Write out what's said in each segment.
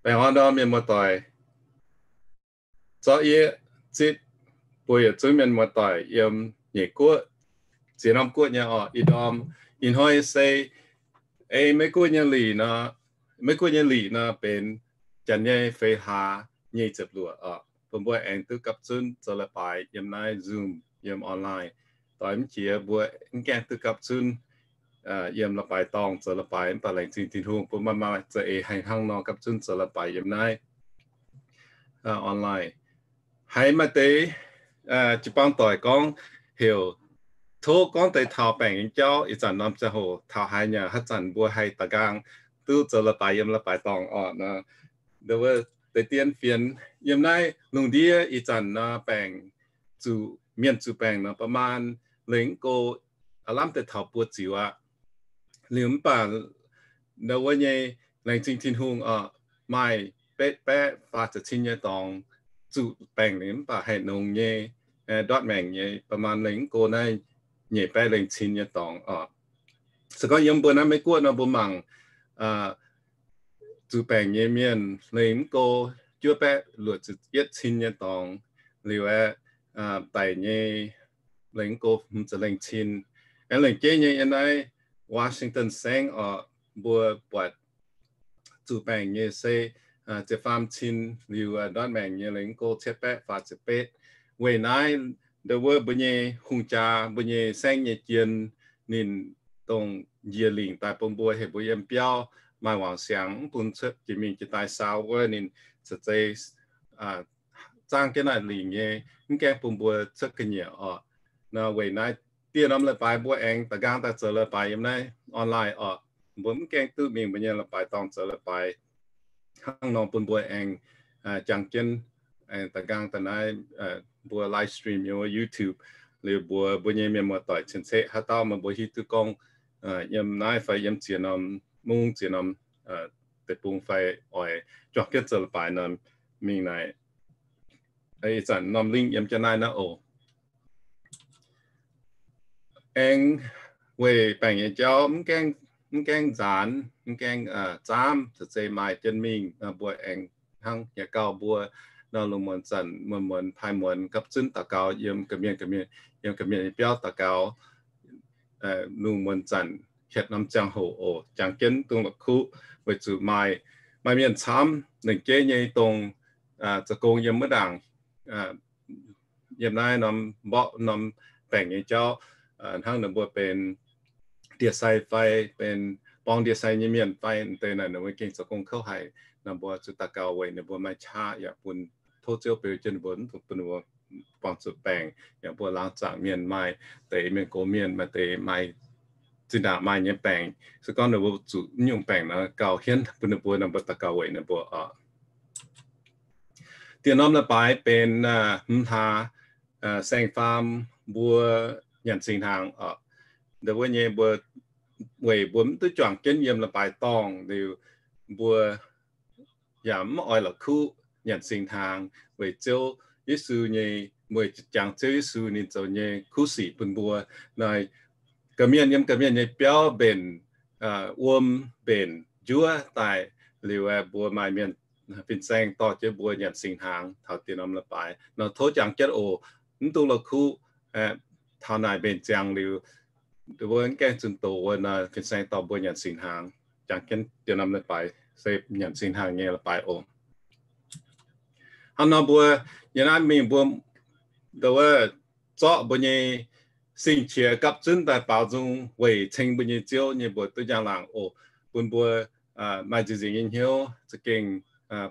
Aengx hnoi nor mienh muoz-doic, zorqv yie zipv mbuo yietc zungv mienh muoz-doic yiem Nyeic Guoqv, ziex norm guoqv nyei orqc, ih ndorm, ih hnoi se ei Meiv Guoqv nyei lic nor, Meiv Guoqv nyei lic nor benx janx nyei feix hlaax nyic ziepc luoqc orqc. Bun mbuo aengx duqv gapv zunv zoux leiz-baaix yiem naaiv Zoom, yiem online. Doix mv jiex mbuo mv gaengh duqv gapv zunv yiem leiz-baaix dorngh zoux leiz-baaix, mv baac laengz zingh Tin-Hungh bun maaih maaih za'eix haih hnangv nor gapv zunv zoux leiz-baaix yiem naaiv online. Haiz maaih deix jiu-baang doic gorngv heuc, tov gorngv deix taux baengc nyei jauv. Ih zanc norm ziangh hoc taux haaix nyungc, haaix zanc mbuo haih da'nqaang duqv zoux leiz-baaix yiem leiz-baaix dorngh orqc nor, deix dien fienx yiem naaiv lungh ndiev ih zanc nor baengc zuqc, mienh zuqc baengc nor ประมาณ lengh mv go aav lamh deix taux buo ziux aqv. Liuz mv baac ndau wuov nyei laengz zingh Tin-Hungh orqc, maaih betv baeqv faah ziepc cin nyei dorngx zuqc baengc liuz mv baac haih nongx nyei, ndortv maengc nyei ประมาณ lengh mv go naaiv nyeic baeqv lengh cin nyei dorngx orqc. Se gorngv yiem mbuo naaiv Meiv Guoqv nor mbuo mangc zuqc baengc nyei mienh lengh mv go juov baeqv luoqc ziepc yietv cin nyei dorngx, liuz aeqv, daic nyei lengh mv go hmz ziepc lengh cin. Aengx lengc jeiv nyei yiem naaiv Washington saengv orqc, mbuo buatc zuqc baengc nyei se ziepc faam cin, liuz ndortv maengc nyei lengh mv go cietv baeqv faah ziepc betv. Weic naaiv ndau wuov mbuo nyei hungh jaa, mbuo nyei saengv nyei jien, ninh dongh njiec lingc daaih bun mbuo, heuc mbuo yiem biauv maaih wangc siangx, mv bun cuotv jiex mingh jiex daaih saau wuov, ninh ca'zei zaangv jienv naaiv lingc nyei, mv gaengh bun mbuo cuotv ga'nyiec orqc. Nor weic naaiv dieh norm leiz-baaix mbuo aengx da'nqaang daaih zoux leiz-baaix yiem naaiv online orqc. Mbuo mv gaengh duqv mingh mbuo nyei leiz-baaix dorngh zoux leiz-baaix hnangv nor bun mbuo aengx jangx jienv da'nqaang daaih naaiv mbuo live stream yiem wuov YouTube. Liuz mbuox mbuo nyei mienh muoz-doic cien-ceqv haaix dauh meih mbuo hiuv duqv gorngv yiem naaiv fai yiem ziex norm mungv, ziex norm deic-bung fai oix juangc jienv zoux leiz-baaix nor, mingh naaic ih zanc norm link yiem jienv naaiv naaiv oc. Aengx weic baengc nyei jauv mv gaengh nzaanx, mv gaengh zaamv, ca'zei maaih jienv mingh, mbuo aengx hnangv yaac gauh mbuo nor lungh muonz zanc muonz muonz paaiv muonz gapv zunv daux gaux yiem ga'mienh, ga'mienh, yiem ga'mienh nyei biauv daux gaux lungh muonz zanc hietc norm ziangh hoc oc. Jangx jienv dongh la'kuqv weic zuqc maaih, maaih mienh camv lengc jeiv nyei dongh zoux gong yiem wuov ndaangc, yiem naaiv norm mborqv norm baengc nyei jauv, hnangv ninh mbuo benx ndie-sai fai benx borng ndie-sai nyei mienh fai deix naaic, ninh mbuo gengh zoux gong kouv haic. Ninh mbuo zuqc daux gaux weic ninh mbuo maaih qaqv yaac bun tov Ziouv beu jienv ninh mbuo, mv dungx bun ninh mbuo buangh zuqc baengc. Yaac mbuo laangz zaangc mienh maaih deix mienh gox mienh, maaih deix maaih zinh ndaangc maaih nyei baengc. Se gorngv ninh mbuo zuqc nyungc baengc nor, gauh hienv bun ninh mbuo, ninh mbuo daux gaux weic ninh mbuo oc. Dieh norm leiz-baaix benx hmz hlaax saeng-faam mbuo nyanc singx hnaangx oc. Ndau wuov nyei mbuo weic mbuo mv duqv juangc jienv yiem leiz-baaix dorngh liuz, mbuo yaac mv oix la'kuqv nyanc singx hnaangx weic Ziouv Yesu nyei, weic jangx Ziouv Yesu ninh zoux nyei kuv sic bun mbuo. Naaiv ga'mienh yiem ga'mienh nyei biauv mbenc wuom mbenc njuov daaih liuz, mbuo maaih mienh fin-saeng dorh jienv mbuo nyanc singx hnaangx taux dieh norm leiz-baaix nor, tov jangx jienv oc. Mv dungx la'kuqv. Taux naaic mbenc ziangx liuz, mbuo mv gaengh zunh doz wuov nor, fin-saeng dorh mbuo nyanc singx hnaangx. Jangx jienv dieh norm leiz-baaix se nyanc singx hnaangx nyei leiz-baaix oc. Hnangv nor mbuo yiem naaiv mingh mbuo ndo wuov zorqv mbuo nyei sing-qiex gapv zunv daaih baaux nzung weic ceng mbuo nyei Ziouv nyei mbuox duqv njang-laangc oc. Bun mbuo maaih nziex nzengc nyei hnyouv za'gengh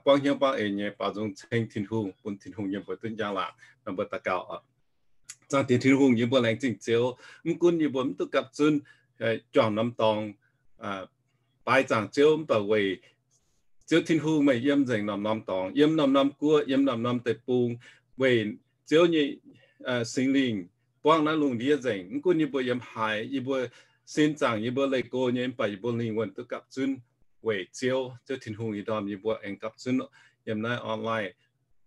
buangv hnyouv buangv eix nyei baaux nzung ceng Tin-Hungh, bun Tin-Hungh nyei mbuox duqv njang-laangc. Nor mbuo daux gaux oc. Zaangc Diex Tin-Hungh, yie mbuo laengz zingh Ziouv. Mv gunv yie mbuo mv duqv gapv zunv juangc norm dorngx baaix zaangc Ziouv, mv baac weic Ziouv Tin-Hungh meih yiem nzengc norm-norm dorngx, yiem norm-norm guoqv, yiem norm-norm deic-bung, weic Ziouv nyei Singx Lingh buangv naaiv lungh ndiev nzengc. Mv gunv yie mbuo yiem haaix, yie mbuo sin zaangc yie mbuo leih go nyei, mv baac yie mbuo lingh wuonh duqv gapv zunv weic Ziouv. Ziouv Tin-Hungh, ih ndorm yie mbuo aengx gapv zunv yiem naaiv online.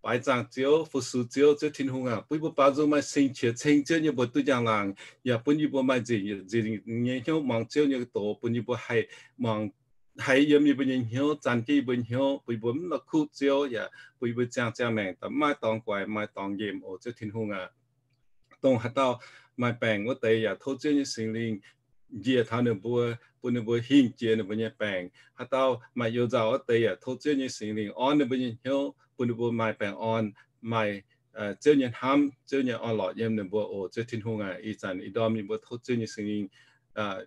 Baaix zaangc Ziouv, fu-sux Ziouv, Ziouv Tin-Hungh aac, bun yie mbuo baaux nzung maaih sing-qiex ceng Ziouv nyei mbuox duqv njang-laangc, yaac bun yie mbuo maaih nzingc nzingc nyei hnyouv muangx Ziouv nyei doz, bun yie mbuo haih muangx haiz yiem yie mbuo nyei hnyouv, zanc jienv yie mbuo hnyouv, bun yie mbuo mv la'kuqv Ziouv, yaac bun yie mbuo ziangh ziangh maengc daaih maaih dorngx guaix, maaih dorngx nqemh oc, Ziouv Tin-Hungh aac. Dongh haaix dauh maaih baengc wuov deix yaac tov Ziouv nyei Singx Lingh njiec taux ninh mbuo, bun ninh mbuo hingh jiex ninh mbuo nyei baengc. Haaix dauh maaih you-nzauh wuov deix yaac tov Ziouv nyei Singx Lingh orn ninh mbuo nyei hnyouv, bun ninh mbuo maaih baengh orn, maaih Ziouv nyei hnamv, Ziouv nyei orn-lorqc yiem ninh mbuo oc. Ziouv Tin-Hungh aac, ih zanc ih ndorm yie mbuo tov Ziouv nyei Singx Lingh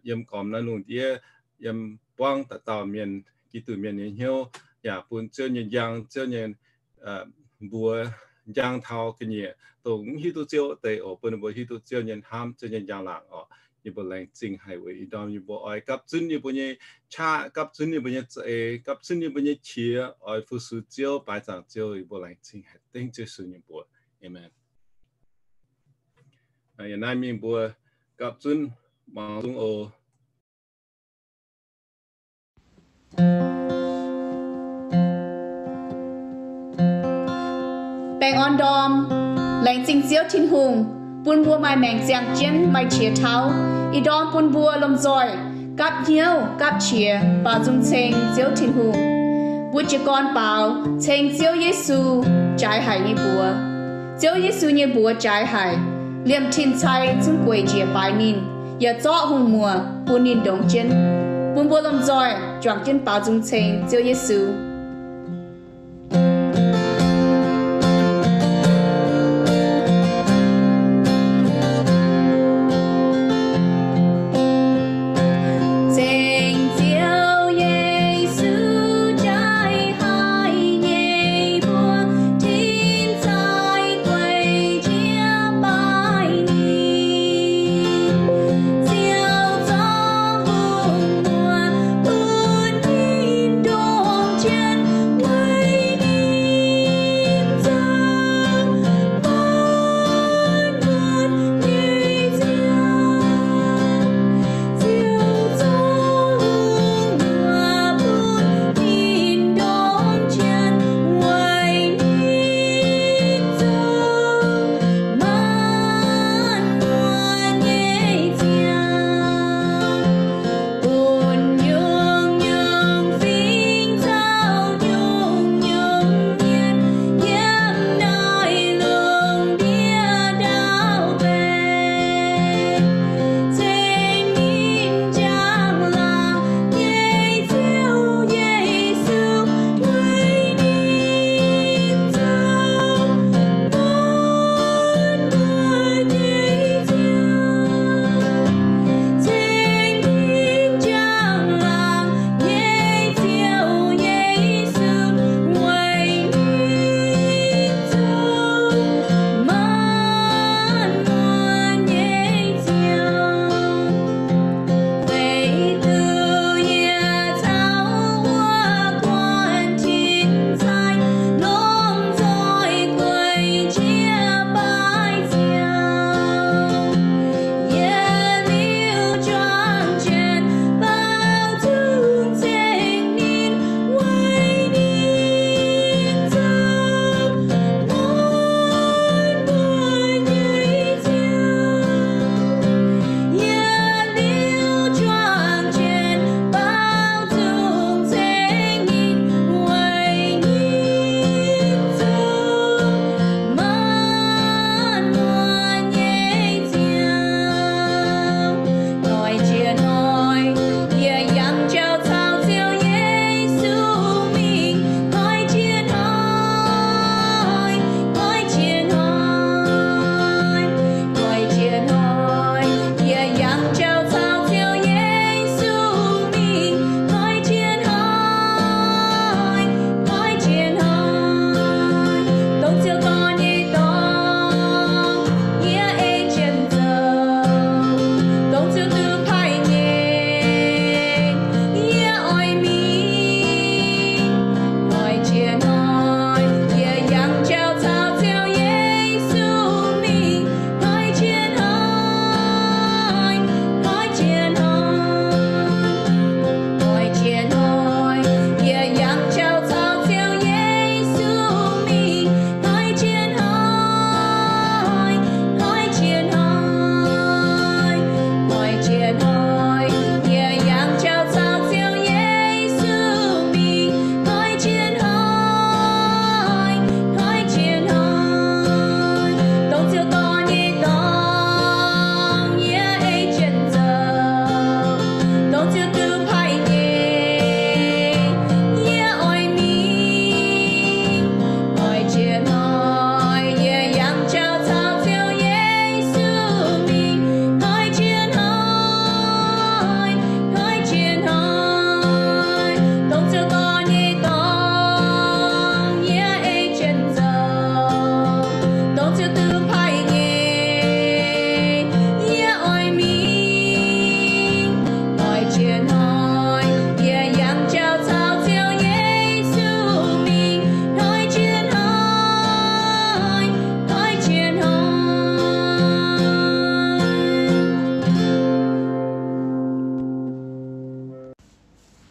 yiem gormx naaiv lungh ndiev, yiem buangv dauh dauh mienh, Giduc mienh nyei hnyouv, yaac bun Ziouv nyei njang, Ziouv nyei mbuox njang taux ga'nyiec, dongh mv hiuv duqv Ziouv wuov deix oc, bun ninh mbuo hiuv duqv Ziouv nyei hnamv, Ziouv nyei njang-laangc oc. Yie mbuo laengz zingh haic weic ih ndorm yie mbuo oix gapv zunv yie mbuo nyei qaqv, gapv zunv yie mbuo nyei za'eix, gapv zunv yie mbuo nyei qiex, oix fu-sux Ziouv, baaix zaangc Ziouv. Yie mbuo laengz zingh haic dengv Ziouv Yesu nyei mbuox. Aamen. Yiem naaiv mingh mbuo gapv zunv muangx zungv oc. Baengh orn ndorm. Laengz zingh Ziouv Tin-Hungh bun mbuo maaih maengc ziangh jienv maaih qiex tauv. Ih ndorm bun mbuo lomh nzoih gapv hnyouv gapv qiex baaux nzung ceng Ziouv Tin-Hungh. Mbuo jiez gorn baaux ceng Ziouv Yesu jaaix haic nyei mbuox. Ziouv Yesu nyei mbuox jaaix haic, liemh tin-cai zungv gueic njiec baaix ninh, yaac zorqv hungh muoc bun ninh ndongx jienv. Bun mbuo lomh nzoih juangc jienv baaux nzung ceng Ziouv Yesu.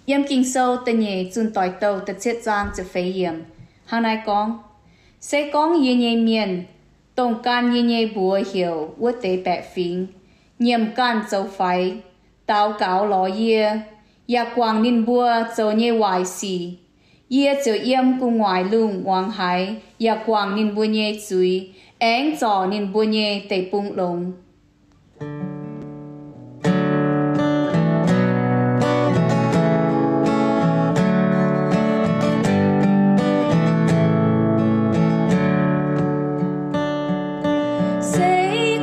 Yiem Ging-Sou da'nyeic Zunh Doic Douh da'cietv zaang ziepc feix yiemc hnangv naaiv gorngv, Se gorngv yie nyei mienh, dongh gan yie nyei mbuox heuc wuov deix baeqc fingx, nyiemc ganh zoux faix, daux gaux lorz yie, yaac guangc ninh mbuo zoux nyei waaic sic, yie ziouc yiem gu'nguaaic lungh muangx haiz, yaac guangc ninh mbuo nyei zuiz, aengx zorc ninh mbuo nyei deic-bung longx. Se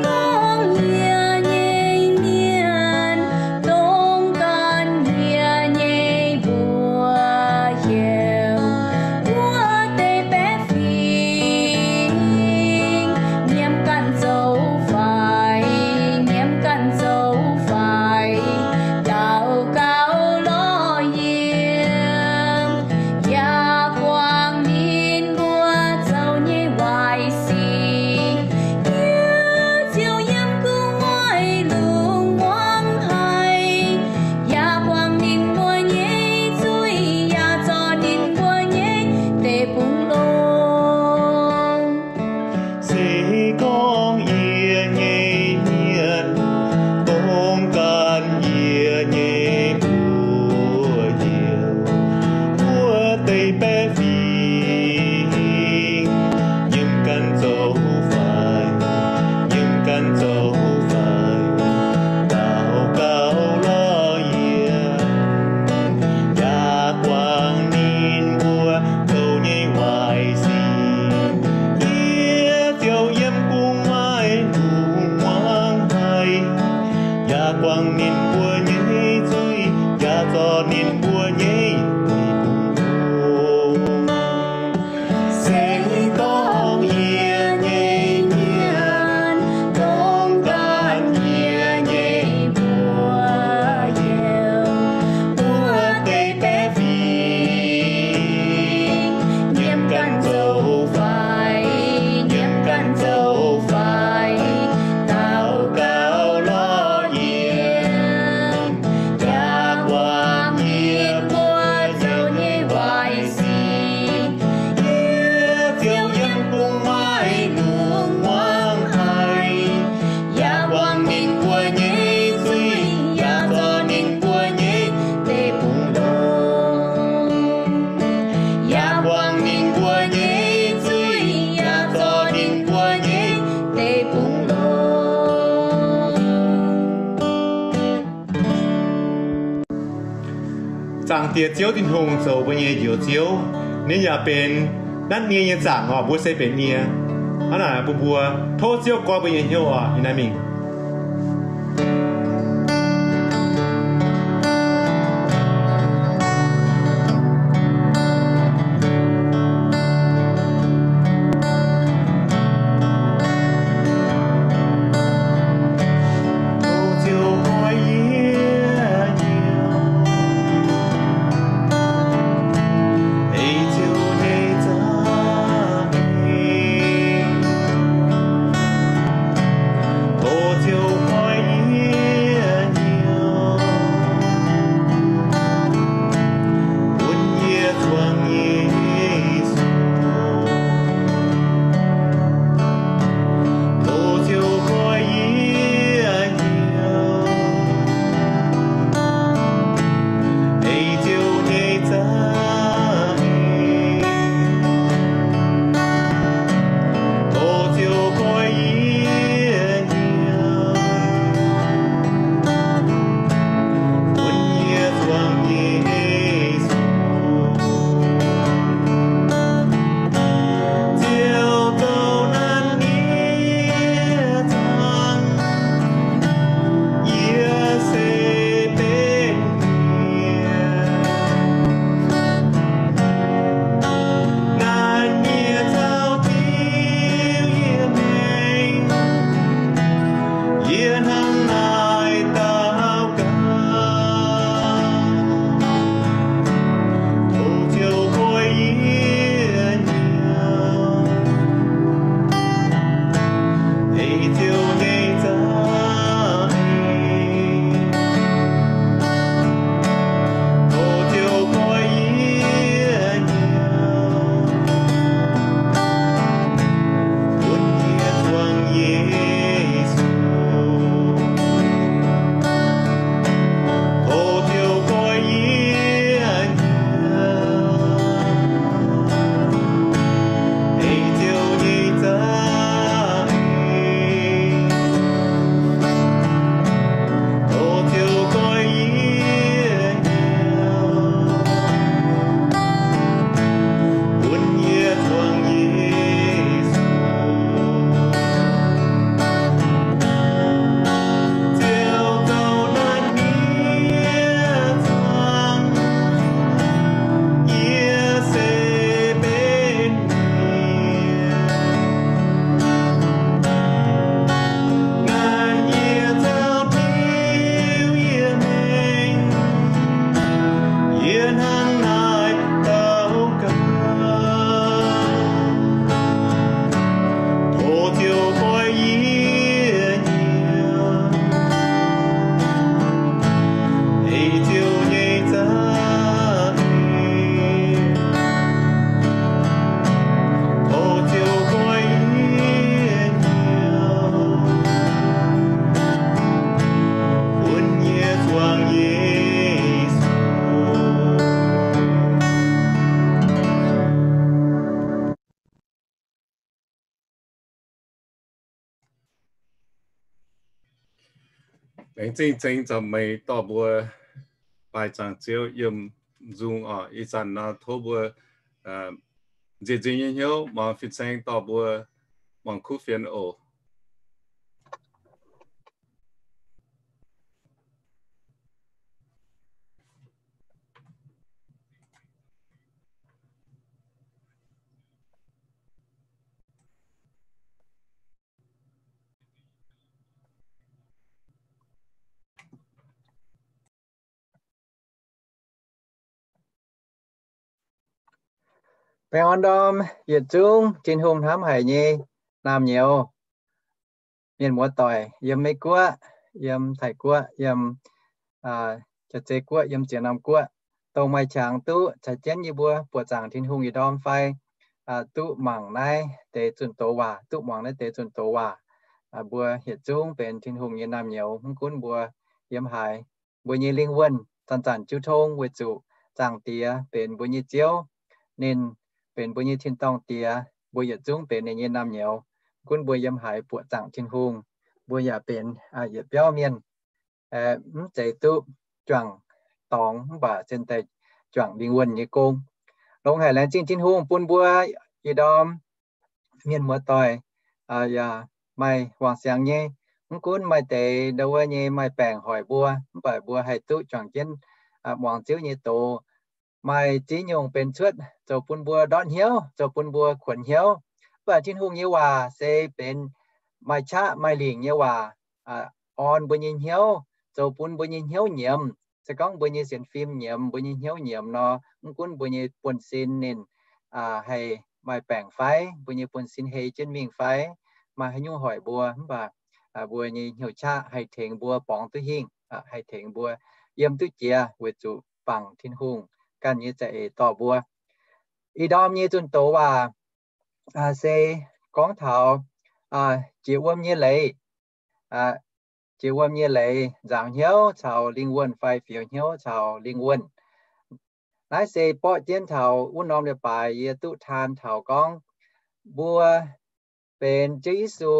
gorngv yie nyei mienh, dongh gan yie nyei mbuox heuc wuov deix baeqc fingx, nyiemc ganh zoux faix, nyiemc ganh zoux faix, daux gaux lorz yie, yaac guangc ninh mbuo zoux nyei waaic sic, yie ziouc yiem gu'nguaaic lungh muangx haiz, yaac guangc ninh mbuo nyei zuiz, yaac zorc ninh mbuo nyei deic-bung longx. Se gorngv yie nyei mienh, dongh gan yie nyei mbuox heuc wuov deix baeqc fingx, nyiemc ganh zoux faix, nyiemc ganh zoux faix, daux gaux lorz yie, yaac guangc ninh mbuo zoux nyei waaic sic, yie ziouc yiem gu'nguaaic lungh muangx haiz, yaac guangc ninh mbuo nyei zuiz, yaac zorc ninh mbuo nyei deic-bung longx. Se gorngv yie nyei mienh, dongh gan yie nyei mbuox heuc wuov deix baeqc fingx, nyiemc ganh zoux faix, nyiemc ganh zoux faix, daux gaux lorz yie, yaac guangc yie mbuo zoux nyei waaic sic, yie ziouc yiem gu'nguaaic lungh muangx haiz, yaac guangc ninh mbuo nyei zuiz, yaac zorc ninh mbuo nyei deic-bung longx. Yaac guangc ninh mbuo nyei zuiz, yaac zorc ninh mbuo nyei deic-bung longx. Zaangc Diex Ziouv Tin-Hungh zoux mbuo nyei Njoux Ziouv. Ninh yaac benx natv nie nyei zaangc oc. Mbuo se benx nie. Hnangv naaic bun mbuo tov Ziouv goiv mbuo nyei hnyouv oc. Yiem naaiv mingh. Laengz zingh ceng zoux meih dorh mbuo baaih zaangc Ziouv yiem nzung oc. Ih zanc nor tov mbuo nziex nziex nyei hnyouv muangx fin-saeng dorh mbuo muangx kuv fienx oc. Baengh orn ndorm yietc zungv Tin-Hungh hnamv haic nyei naamh nyouz, mienh muoz-doic yiem Meiv Guoqv, yiem Taiv Guoqv, yiem Jaav-Zei Guoqv, yiem ziex norm guoqv, dongh maaih qangx duqv caux jienv yie mbuo buoqc zaangc Tin-Hungh yietc ndorm fai duqv mangc naaiv deix zunh doz waac, duqv muangx naaiv deix zunh doz waac. Mbuo yietc zungv benx Tin-Hungh nyei naamh nyouz, mv gunv mbuo yiem haaix, mbuo nyei lingh wuonh zanc-zanc jiu tong weic zuqc Zaangc Diex benx mbuo nyei Ziouv. Ninh benx mbuo nyei tin-dorngh Diex, mbuo yietc zungv benx ninh nyei naamh nyouz. Mv gunv mbuo yiem haaix buoqc zaangc Tin-Hungh, mbuo yaac benx yietc biauv mienh, mv zeiz duqv juangc dorngx mv baac se daaih juangc lingh wuonh nyei gong. Longx haic, laengz zingh Tin-Hungh bun mbuo yietc ndorm mienh muoz-doic yaac maaih wangc siangx nyei. Mv gunv maaih deix ndau wuov nyei maaih baengc hoic mbuo, mv baac mbuo haih duqv juangc jienv muangx Ziouv nyei doz. Maaih ziex nyungc benx cuotv zoux bun mbuo ndortv hnyouv, zoux bun mbuo kuonx hnyouv. Mv baac Tin-Hungh nyei waac se benx maaih qaqv maaih lingc nyei waac, orn mbuo nyei hnyouv, zoux bun mbuo nyei hnyouv nyiemz. Se gorngv mbuo nyei sienx fim nyiemz, mbuo nyei hnyouv nyiemz nor, mv gunv mbuo nyei buonv-sin ninh haih maaih baengc fai, mbuo nyei buonv-sin hei jienv mingh fai, maaih haaix nyungc hoic mbuo, mv baac mbuo nyei hnyouv qaqv haih tengx mbuo borngz duqv hingh, haih tengx mbuo yiem duqv jiex weic zuqc bangc Tin-Hungh ganh nyei za'eix dorh mbuo. Ih ndorm nyei zunh doz waac se gorngv taux jiex wuom nyei leiz. Jiex wuom nyei leiz, nzaangc hnyouv caux lingh wuonh fai fioux hnyouv caux lingh wuonh. Naaiv se borqv jienv taux wuov norm leiz-baaix yie duqv taan taux gorngv mbuo benx Ziouv Yesu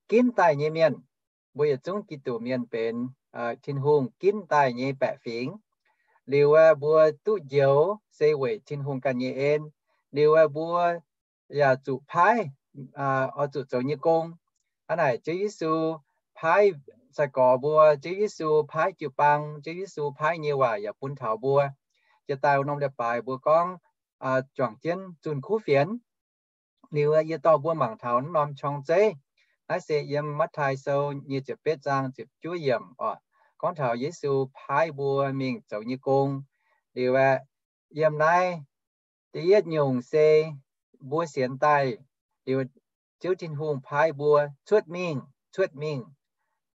ginv daaih nyei mienh. Mbuo yietc zungv Giduc mienh benx Tin-Hungh ginv daaih nyei baeqc fingx. Liuz aeqv, mbuo duqv njoux se weic Tin-Hungh ganh nyei en. Liuz aeqv, mbuo yaac zuqc paaiv, oix zuqc zoux nyei gong. Hnangv naaic Ziouv Yesu paaiv sai-gorx mbuo, Ziouv Yesu paaiv jiu-baang, Ziouv Yesu paaiv nyei waac yaac bun taux mbuo. Jiex daaih wuov norm leiz-baaix mbuo gorngv juangc jienv zunh kuv fienx. Liuz yie dorh mbuo mangc taux naaiv norm qorng-zeiv. Naaiv se yiem Matv^taai Sou nyei ziepc betv zaang ziepc juov yiemc oc, gorngv taux Yesu paaiv mbuo mingh zoux nyei gong. Liuz aeqv, yiem naaiv da'yietv nyungc se mbuo sienx daaih, liuz Ziouv Tin-Hungh paaiv mbuo cuotv mingh, cuotv mingh,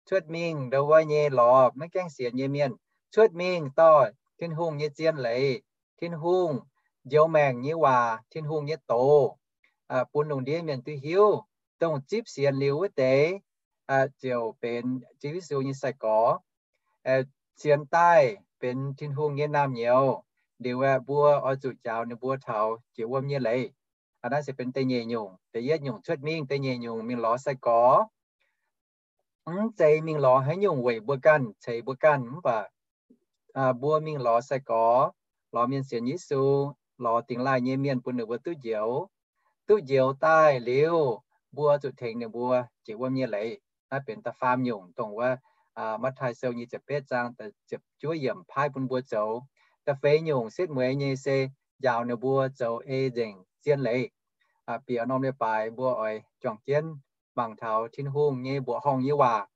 cuotv mingh ndau wuov nyei lorz maiv gaengh sienx nyei mienh, cuotv mingh dorh Tin-Hungh nyei zien leiz, Tin-Hungh njoux maengc nyei waac, Tin-Hungh nyei doz, bun lungh ndiev mienh duqv hiuv. Dongh zipv sienx liuz wuov deix ziouc benx Ziouv Yesu nyei sai-gorx. Sienx daaih benx Tin-Hungh nyei naamh nyouz. Liuz aeqv, mbuo oix zuqc njaaux ninh mbuo taux jiex wuom nyei leiz. Naaiv se benx da'nyeic nyungc. Da'yietv nyungc cuotv mingh, da'nyeic nyungc mingh lorz sai-gorx. Mv zeiz mingh lorz haaix nyungc weic mbuo ganh, ceix mbuo ganh, mv baac mbuo mingh lorz sai-gorx, lorz mienh sienx Yesu, lorz dingx laaih nyei mienh bun ninh mbuo duqv njoux. Duqv njoux daaih liuz, mbuo zuqc tengx ninh mbuo jiex wuom nyei leiz. Naaiv benx da'faam nyungc, dongh wuov Matv^taai Sou nyei ziepc betv zaang ziepc juov yiemc paaiv bun mbuo zoux. Da'feix nyungc setv mueiz nyei se njaaux ninh mbuo zoux ei nzengc zien leiz. Bieqc norm leiz-baaix mbuo oix juangc jienv mangc taux Tin-Hungh nyei mbuoqc horngh nyei waac,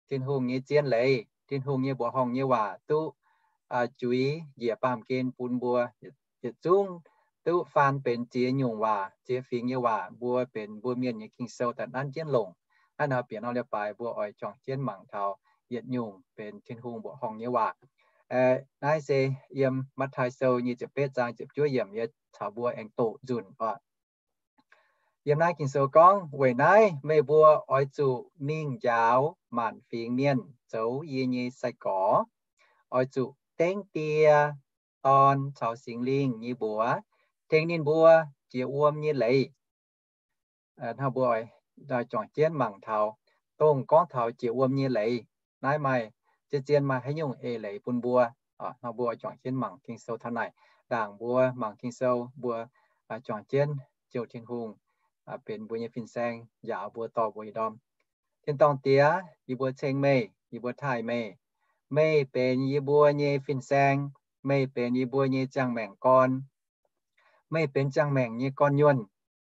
Tin-Hungh nyei zien leiz, Tin-Hungh nyei mbuoqc horngh nyei waac duqv juix njiec baamh gen bun mbuo yietc zungv duqv faan benx ziex nyungc waac, ziex fingx nyei waac. Mbuo benx mbuo mienh nyei Ging-Sou daaih nanv jienv longc. Naaiv nor bieqc norm leiz-baaix mbuo oix juangc jienv mangc taux yietc nyungc benx Tin-Hungh mbuoqc horngh nyei waac. Naaiv se yiem Matv^taai Sou nyei ziepc betv zaang ziepc juov yiemc, yie caux mbuo aengx doqc nzunc oc. Yiem naaiv Ging-Sou gorngv, weic naaiv meih mbuo oix zuqc mingh njaaux maanc fingx mienh zoux yie nyei sai-gorx. Oix zuqc dengv Die, Dorn caux Singx Lingh nyei mbuox, tengx ninh mbuo jiex wuom nyei leiz. Hnangv mbuo oix juangc jienv mangc taux dongh gorngv taux jiex wuom nyei leiz. Naaiv maaih, zien-zien maaih haaix nyungc eix leiz bun mbuo? Nor mbuo juangc jienv mangc Ging-Sou taux naaic. Ndaangc mbuo mangc Ging-Sou, mbuo juangc jienv jouh Tin-Hungh benx mbuo nyei fin-saeng, njaaux mbuo, dorh mbuo ih ndorm. Tin-dorngh Diex, yie mbuo ceng meih, yie mbuo taaih meih. Meih benx yie mbuo nyei fin-saeng. Meih benx yie mbuo nyei ziangh maengc gorn. Meih benx ziangh maengc nyei gorn-nyuonh.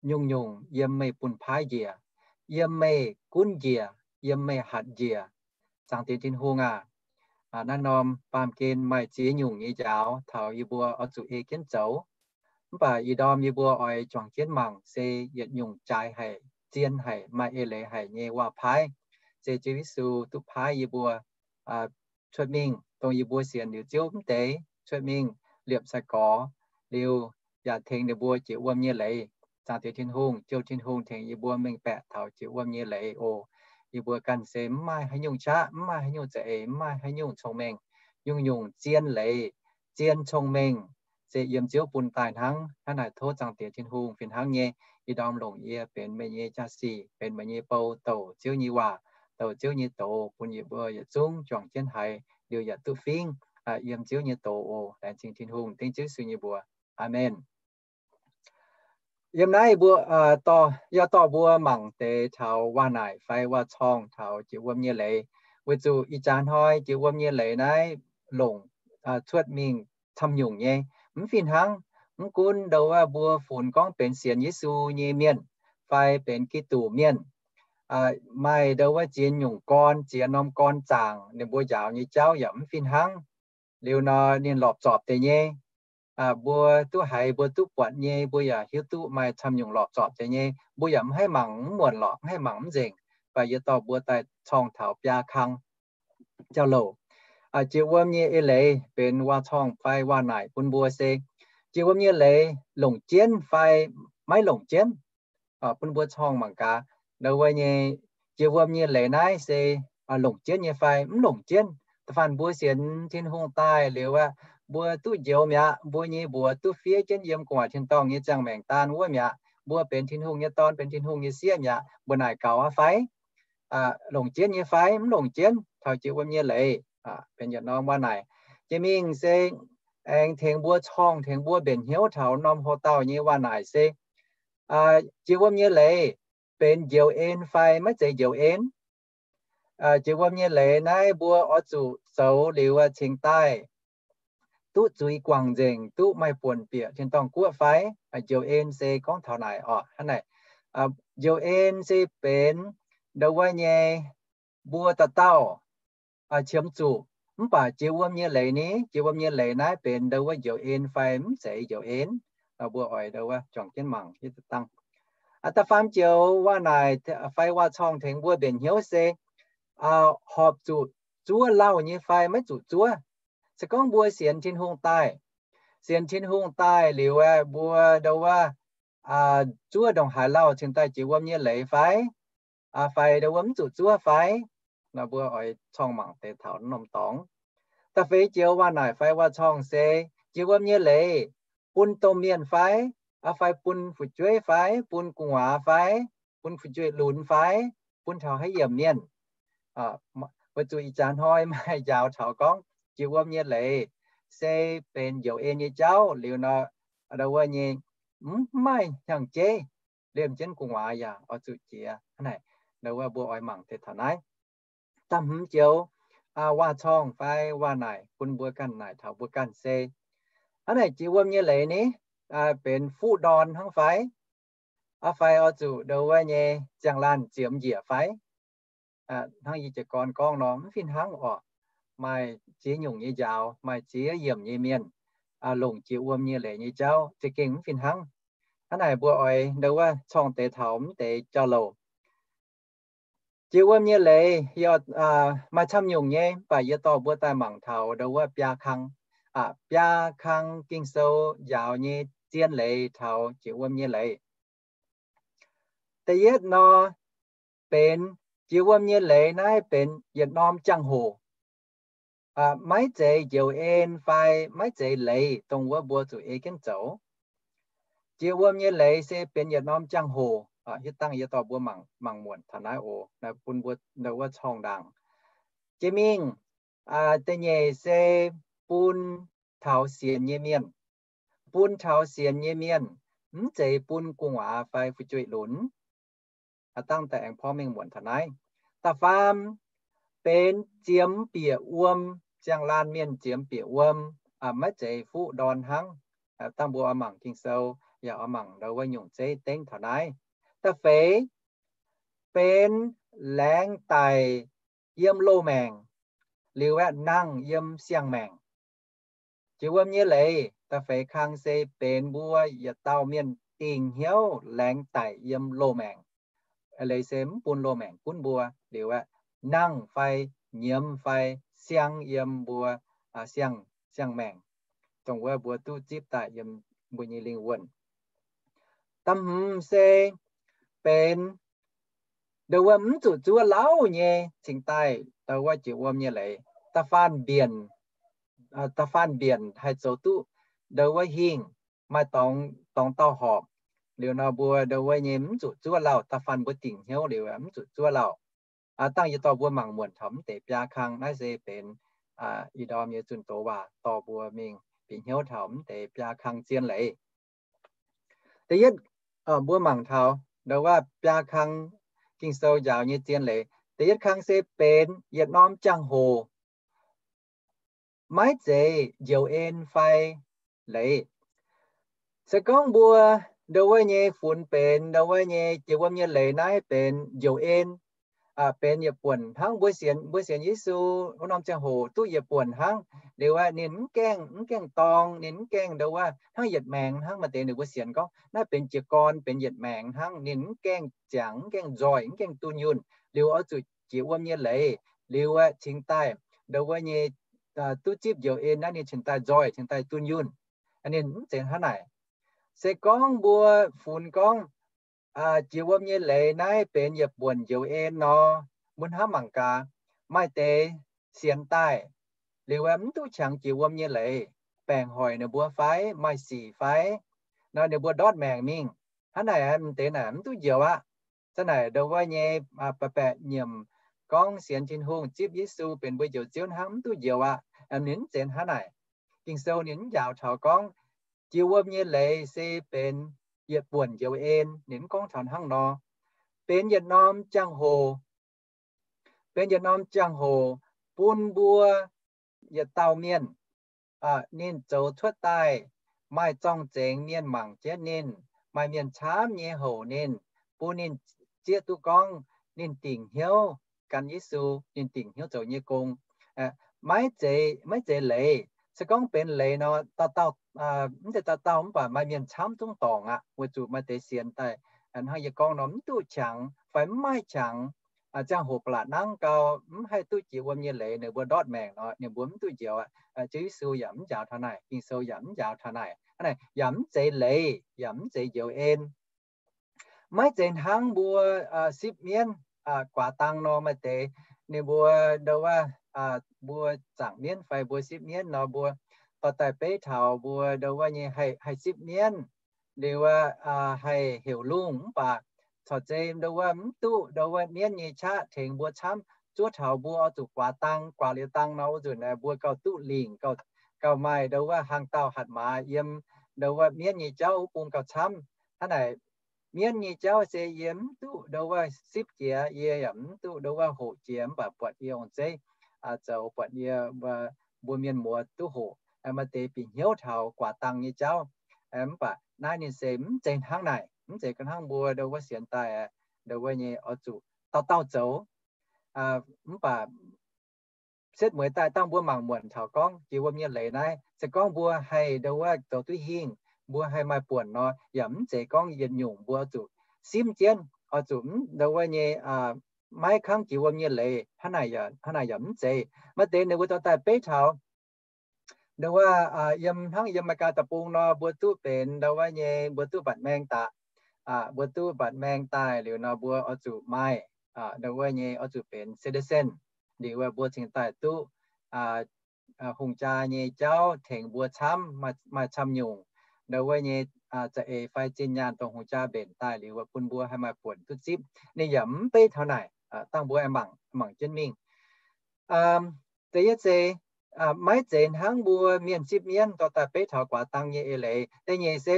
Nyungc-nyungc yiem meih bun paaiv njiec, yiem meih gunv njiec, yiem meih hatc njiec. Zaangc Diex Tin-Hungh aac, naaiv norm baamh gen maaih ziex nyungc nyei njaaux taux yie mbuo oix zuqc ei jienv zoux. Mv baac ih ndorm yie mbuo oix juangc jienv mangc se yietc nyungc jaaix haic, zien haic, maaih eix leiz haic nyei waac-paaiv, se Ziouv Yesu duqv paaiv yie mbuo cuotv mingh, dongh yie mbuo sienx liuz Ziouv mv deix, cuotv mingh liepc sai-gorx liuz, yaac tengx ninh mbuo jiex wuom nyei leiz. Zaangc Diex Tin-Hungh, jouh Tin-Hungh tengx yie mbuo mengh baeqc taux jiex wuom nyei leiz oc. Yie mbuo ganh se mv maaih haaix nyungc qaqv, mv maaih haaix nyungc za'eix, mv maaih haaix nyungc cong-mengh. Nyungc-nyungc zien leiz, zien cong-mengh se yiem Ziouv bun daaih hnangv. Hnangv naaic tov Zaangc Diex Tin-Hungh fih hnangv nyei ih ndorm longc yie benx meih nyei jaa-sic, benx meih nyei bou, douc Ziouv nyei waac, douc Ziouv nyei doz bun yie mbuo yietc zungv juangc jienv haiz liuz yaac duqv fingv yiem Ziouv nyei doz oc. Laengz zingh Tin-Hungh dengv Ziouv Yesu nyei mbuox. Aamen. Yiem naaiv mbuo, yie dorh mbuo mangc deix taux waac-naaic fai waac-corngh taux jiex wuom nyei leiz, weic zuqc ih jaax hnoi jiex wuom nyei leiz naaiv longc cuotv mingh camv nyungc nyei. Mv fih hnangv, mv gunv ndo wuov mbuo funx gorngv benx sienx Yesu nyei mienh fai benx Giduc mienh, maaih ndo wuov ziex nyungc gorn, ziex norm gorn zaangc, ninh mbuo njaaux nyei jauv yaac mv fih hnangv. Liuz nor ninh lorpc zorpc deix nyei. Mbuo duqv haiz, mbuo duqv buatc nyei, mbuo yaac hiuv duqv maaih camv nyungc lorpc zorpc deix nyei. Mbuo yaac mv haih mangc mv muonc lorqc, mv haih mangc mv nzengc. Mv baac yie dorh mbuo daaih corngh taux biaa kang jauv-louc. Jiex wuom nyei eix leiz benx waac-corngh fai waac-naaic bun mbuo se, jiex wuom nyei leiz longc jienv fai maiv longc jienv. Bun mbuo corngh mangc gaax, ndo wuov nyei, jiex wuom nyei leiz naaiv se longc jienv nyei fai mv longc jienv. Da'faanh mbuo sienx Tin-Hungh daaih liuz aqv, mbuo duqv njoux mi'aqv, mbuo nyei mbuox duqv fiev jienv yiem gu'nguaaic tin-dorngh nyei ziangh maengc daan wuov mi'aqv, mbuo benx Tin-Hungh nyei dorn, benx Tin-Hungh nyei sieqv mi'aqv, mbuo naaic gaux aqv fai? Longc jienv nyei fai mv longc jienv taux jiex wuom nyei leiz? Benx yietc norm waac-naaic. Jiex mingh se aengx tengx mbuo corngh, tengx mbuo mbenc hnyouv taux norm hoc-dauh nyei waac-naaic se, jiex wuom nyei leiz benx njoux en fai maiv zeiz njoux en? Jiex wuom nyei leiz naaiv mbuo oix zuqc zoux liuz cingx daaih duqv zuiz guangc nzengc, duqv maaih buonc bieqc tin-dorngh guoqv fai? Njoux en se gorngv taux naaic orqc. Hnangv naaic, njoux en se benx ndo wuov nyei, mbuo dauh dauh qiemx zuqc. Mv baac jiex wuom nyei leiz ni, jiex wuom nyei leiz naaiv benx ndo wuov njoux en fai mv zeiz njoux en? Mbuo oix ndo wuov juangc jienv mangc hiuv dangh. Da'faam joux waac-naaic fai waac-corngh tengx mbuo mbenc hnyouv se, horpc zuqc zuov lauh nyei fai maiv zuqc zuov? Se gorngv mbuo sienx Tin-Hungh daaih, sienx Tin-Hungh daaih liuz aeqv, mbuo ndo wuov zuov ndongc haaix lauh cingx daaih jiex wuom nyei leiz fai? Fai ndo wuov mv zuqc zuov fai? Nor mbuo oix corngh mangc deix taux norm dorngx. Da'feix joux waac-naaic fai waac-corngh se, jiex wuom nyei leiz bun domh mienh fai? Fai bun fu'jueiv fai? Bun gu'nguaaz fai? Bun fu'jueiv lunx fai? Bun taux haaix yiemc mienh? Weic zuqc ih jaax hnoi maaih njaaux taux gorngv jiex wuom nyei leiz se benx njoux en nyei jauv liuz nor, ndo wuov nyei, mv maaih hnyangx-jeiv, liemh jienv gu'nguaaz yaac oix zuqc jiex. Hnangv naaic, ndo wuov mbuo oix mangc deix taux naaiv. Da'hmz joux waac-corngh fai waac-naaic bun mbuo ganh naaic taux mbuo ganh se, hnangv naaic jiex wuom nyei leiz ni, benx fuqv ndorn hnangv fai? Fai oix zuqc ndo wuov nyei ziangh laanh ziemx njiec fai? Hnangv yie jiez gorn gorngv nor, mv fih hnangv orqc. Maaih ziex nyungc nyei njaaux, maaih ziex yiemc nyei mienh longc jiex wuom nyei leiz nyei jauv za'gengh mv fih hnangv. Hnangv naaic mbuo oix ndo wuov corngh deix taux mv deix jauv-louc. Jiex wuom nyei leiz maaih camv nyungc nyei, mv baac yie dorh mbuo daaih mangc taux ndo wuov biaa kang, biaa kang Ging-Sou njaaux nyei zien leiz taux jiex wuom nyei leiz. Da'yietv nor, benx jiex wuom nyei leiz naaiv benx yietc norm jangx-hoc. Maiv zeiz njoux en fai maiv zeiz leiz dongh wuov mbuo zuqc ei jienv zoux. Jiex wuom nyei leiz se benx yietc norm jangx-hoc. Hiuv dangh yie dorh mbuo mangc, mangc muonc taux naaiv oc, bun mbuo ndo wuov corngh ndaangc. Jiex mingh, da'nyeic se bun taux sienx nyei mienh. Bun taux sienx nyei mienh, mv zeiz bun gu'nguaaz fai fu'jueiv lunx. Dangh daaih aengx porv mengh muonc taux naaiv. Da'faam benx ziemx bieqc wuom, ziangh laanh mienh ziemx bieqc wuom, maiv zeiz fuqv ndorn hnangv. Dangh mbuo oix mangc Ging-Sou yaac oix mangc ndau wuov nyungc zeiv dengv taux naaiv. Da'feix benx laengz daic yiem loz-maengc liuz aeqv, nangh yiem siang-maengc. Jiex wuom nyei leiz da'feix kang se benx mbuo yietc dauh mienh dingc hnyouv laengz daic yiem loz-maengc. Leiz se mv bun loz-maengc gunv mbuo liuz aeqv, nangh fai nyiemz fai siang yiem mbuo siang, siang-maengc, dongh wuov mbuo duqv zipv daaih yiem mbuo nyei lingh wuonh. Da'hmz se benx ndau wuov mv zuqc zuov lauh nyei cingx daaih ndau wuov jiex wuom nyei leiz. Da'faanh mbienc, da'faanh mbienc haih zoux duqv ndau wuov hingh, maaih dorngx, dorngx dauh horpc. Liuz nor mbuo ndau wuov nyei mv zuqc zuov lauh, da'faanh mbuo dingc hnyouv liuz mv zuqc zuov lauh. Dangh yie dorh mbuo mangc muonc taux mv deix biaa kang. Naaiv se benx ih ndorm nyei zunh doz waac dorh mbuo mingh bieqc hnyouv taux mv deix biaa kang zien leiz. Da'yietv, mbuo mangc taux ndau wuov biaa kang Ging-Sou njaaux nyei zien leiz. Da'yietv kang se benx yietc norm jangx-hoc maiv zeiz njoux en fai leiz. Se gorngv mbuo ndau wuov nyei funx benx ndau wuov nyei jiex wuom nyei leiz naaiv benx njoux en, benx yietc buonc hnangv. Mbuo sienx, mbuo sienx Yesu wuov norm ziangh hoc duqv yietc buonc hnangv. Liuz aeqv, ninh mv gaengh, mv gaengh dorng, ninh mv gaengh ndau wuov hnangv yietc maengx hnangv. Maaih deix ninh mbuo sienx gorngv naaiv benx jiez gorn, benx yietc maengx hnangv. Ninh mv gaengh ziangx, mv gaengh nzoih, mv gaengh dunh yunh. Liuz oix zuqc jiex wuom nyei leiz. Liuz aeqv, cingx daaih ndau wuov nyei duqv zipv njoux en naaiv ninh cingx daaih nzoih, cingx daaih dunh yunh. Ninh mv zeiz hnangv naaic. Se gorngv mbuo funx gorngv jiex wuom nyei leiz naaiv benx yietc buonc njoux en nor, mbuo hnamv mangc gaax, maaih deix sienx daaih liuz aeqv, mv duqv qangx jiex wuom nyei leiz, baengc hoic ninh mbuo fai maaih sic fai nor, ninh mbuo ndortv maengc mingh. Hnangv naaic, mv deix naaic mv duqv njoux aqv. Zanc naaic ndau wuov nyei baeqc baeqc nyiemc gorngv sienx Tin-Hungh, zipv Yesu benx mbuo Njoux Ziouv hnangv, mv duqv njoux aqv. Ninh mv zeiz hnangv naaic. Ging-Sou ninh mv njaaux taux gorngv jiex wuom nyei leiz se benx yietc buonc njoux en. Ninh mv gorngv taux hnangv nor. Benx yietc norm jangx-hoc, benx yietc norm jangx-hoc bun mbuo yietc dauh mienh, ninh zoux cuotv daaih, maaih zorng-zengx mienh mangc jienv ninh, maaih mienh camv nyei houc ninh, bun ninh zieqv duqv gorngv ninh dingc hnyouv gan Yesu, ninh dingc hnyouv zoux nyei gong. Maiv zeiz, maiv zeiz leiz. Se gorngv benx leiz nor, dauh dauh, mv zeiz dauh dauh mv baac maaih mienh camv zungv dorngc aqv, weic zuqc maaih deix sienx daaih hnangv yie gorngv nor, mv duqv qangx fai mv maaih qangx, ziangh hoc ba'laqc nangv gau, mv haih duqv jiex wuom nyei leiz, ninh mbuo ndortv maengc nor, ninh mbuo mv duqv njoux aqv. Ziouv Yesu yaac mv njaaux taux naaic, Ging-Sou yaac mv njaaux taux naaic. Hnangv naaic yaac mv zeiz leiz, yaac mv zeiz njoux en. Maiv zeiz hnangv mbuo sipv mienv guaax dang nor, maaih deix ninh mbuo ndau wuov, mbuo zaangc mienv fai mbuo sipv mienv nor, mbuo dorh daaih beiv taux mbuo ndau wuov nyei haih, haih sipv mienv, liuz haih heuc lungh mv baac corc zei ndau wuov mv duqv ndau wuov mienv nyei qaqv tengx mbuo camv. Zuov taux mbuo oix zuqc guaax dang, guaax liuz dang nor, wuov nzunc mbuo gauh duqv lingc, gauh, gauh maaih ndau wuov hlang dauh hatc maaz yiem ndau wuov mienv nyei jauv wuov bung gauh camv. Hnangv naaic, mienv nyei jauv se yie mv duqv ndau wuov sipv jiex, yie yaac mv duqv ndau wuov hoqc jiex, mv baac buatc yie ong-zeiv zoux, buatc yie, mbuo mienh muoz duqv hoqc, maaih deix bieqc hnyouv taux guaax dang nyei jauv. Mv baac naaiv ninh se mv zeiz hnangv naaic, mv zeiz ga'hnangv mbuo ndau wuov sienx daaih, ndau wuov nyei oix zuqc dauh dauh zoux. Mv baac setv mueiz daaih dangh mbuo mangc muonc taux gorngv jiex wuom nyei leiz naaiv, se gorngv mbuo haih ndau wuov zoux duqv hingh, mbuo haih maaih buonc nor, yaac mv zeiz gorngv yietc nyungc mbuo oix zuqc simv jienv, oix zuqc ndau wuov nyei maiv kangv jiex wuom nyei leiz. Hnangv naaic yaac mv zeiz. Maaih deix ninh mbuo dorh daaih beiv taux ndau wuov, yiem hnangv yiem Aa^me^li^gaa Deic-Bung nor, mbuo duqv benx ndau wuov nyei, mbuo duqv mbatc maeng daaih, mbuo duqv mbatc maeng daaih liuz nor, mbuo oix zuqc maaih ndau wuov nyei, oix zuqc benx citizen. Liuz mbuo cingx daaih duqv hungh jaa nyei jauv tengx mbuo camv, maaih camv nyungc ndau wuov nyei za'eix fai zinh nyaanh dongh hungh jaa mbenc daaih liuz bun mbuo haih maaih buonc duqv zipv. Ninh yaac mv beiv taux naaic. Dangh mbuo mangc, mangc jienv mingh. Da'yietv se maiv zeiz hnangv mbuo mienh sipv mienv dorh daaih beiv taux guaax dang nyei eix leiz. Da'nyeic se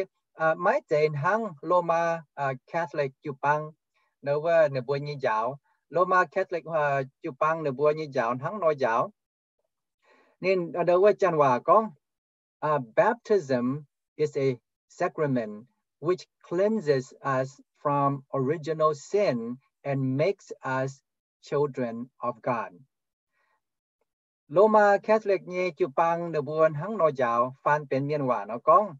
maiv zeiz hnangv Lomaa Catholic jiu-baang, wuov ninh mbuo nyei njaaux. Lomaa Catholic jiu-baang ninh mbuo nyei njaaux hnangv nor njaaux. Ninh wuov janx waac gorngv, baptism is a sacrament which cleanses us from original sin and makes us children of God. Lomaa Catholic nyei jiu-baang ninh mbuo hnangv nor njaaux, faan benx mienh waac nor gorngv,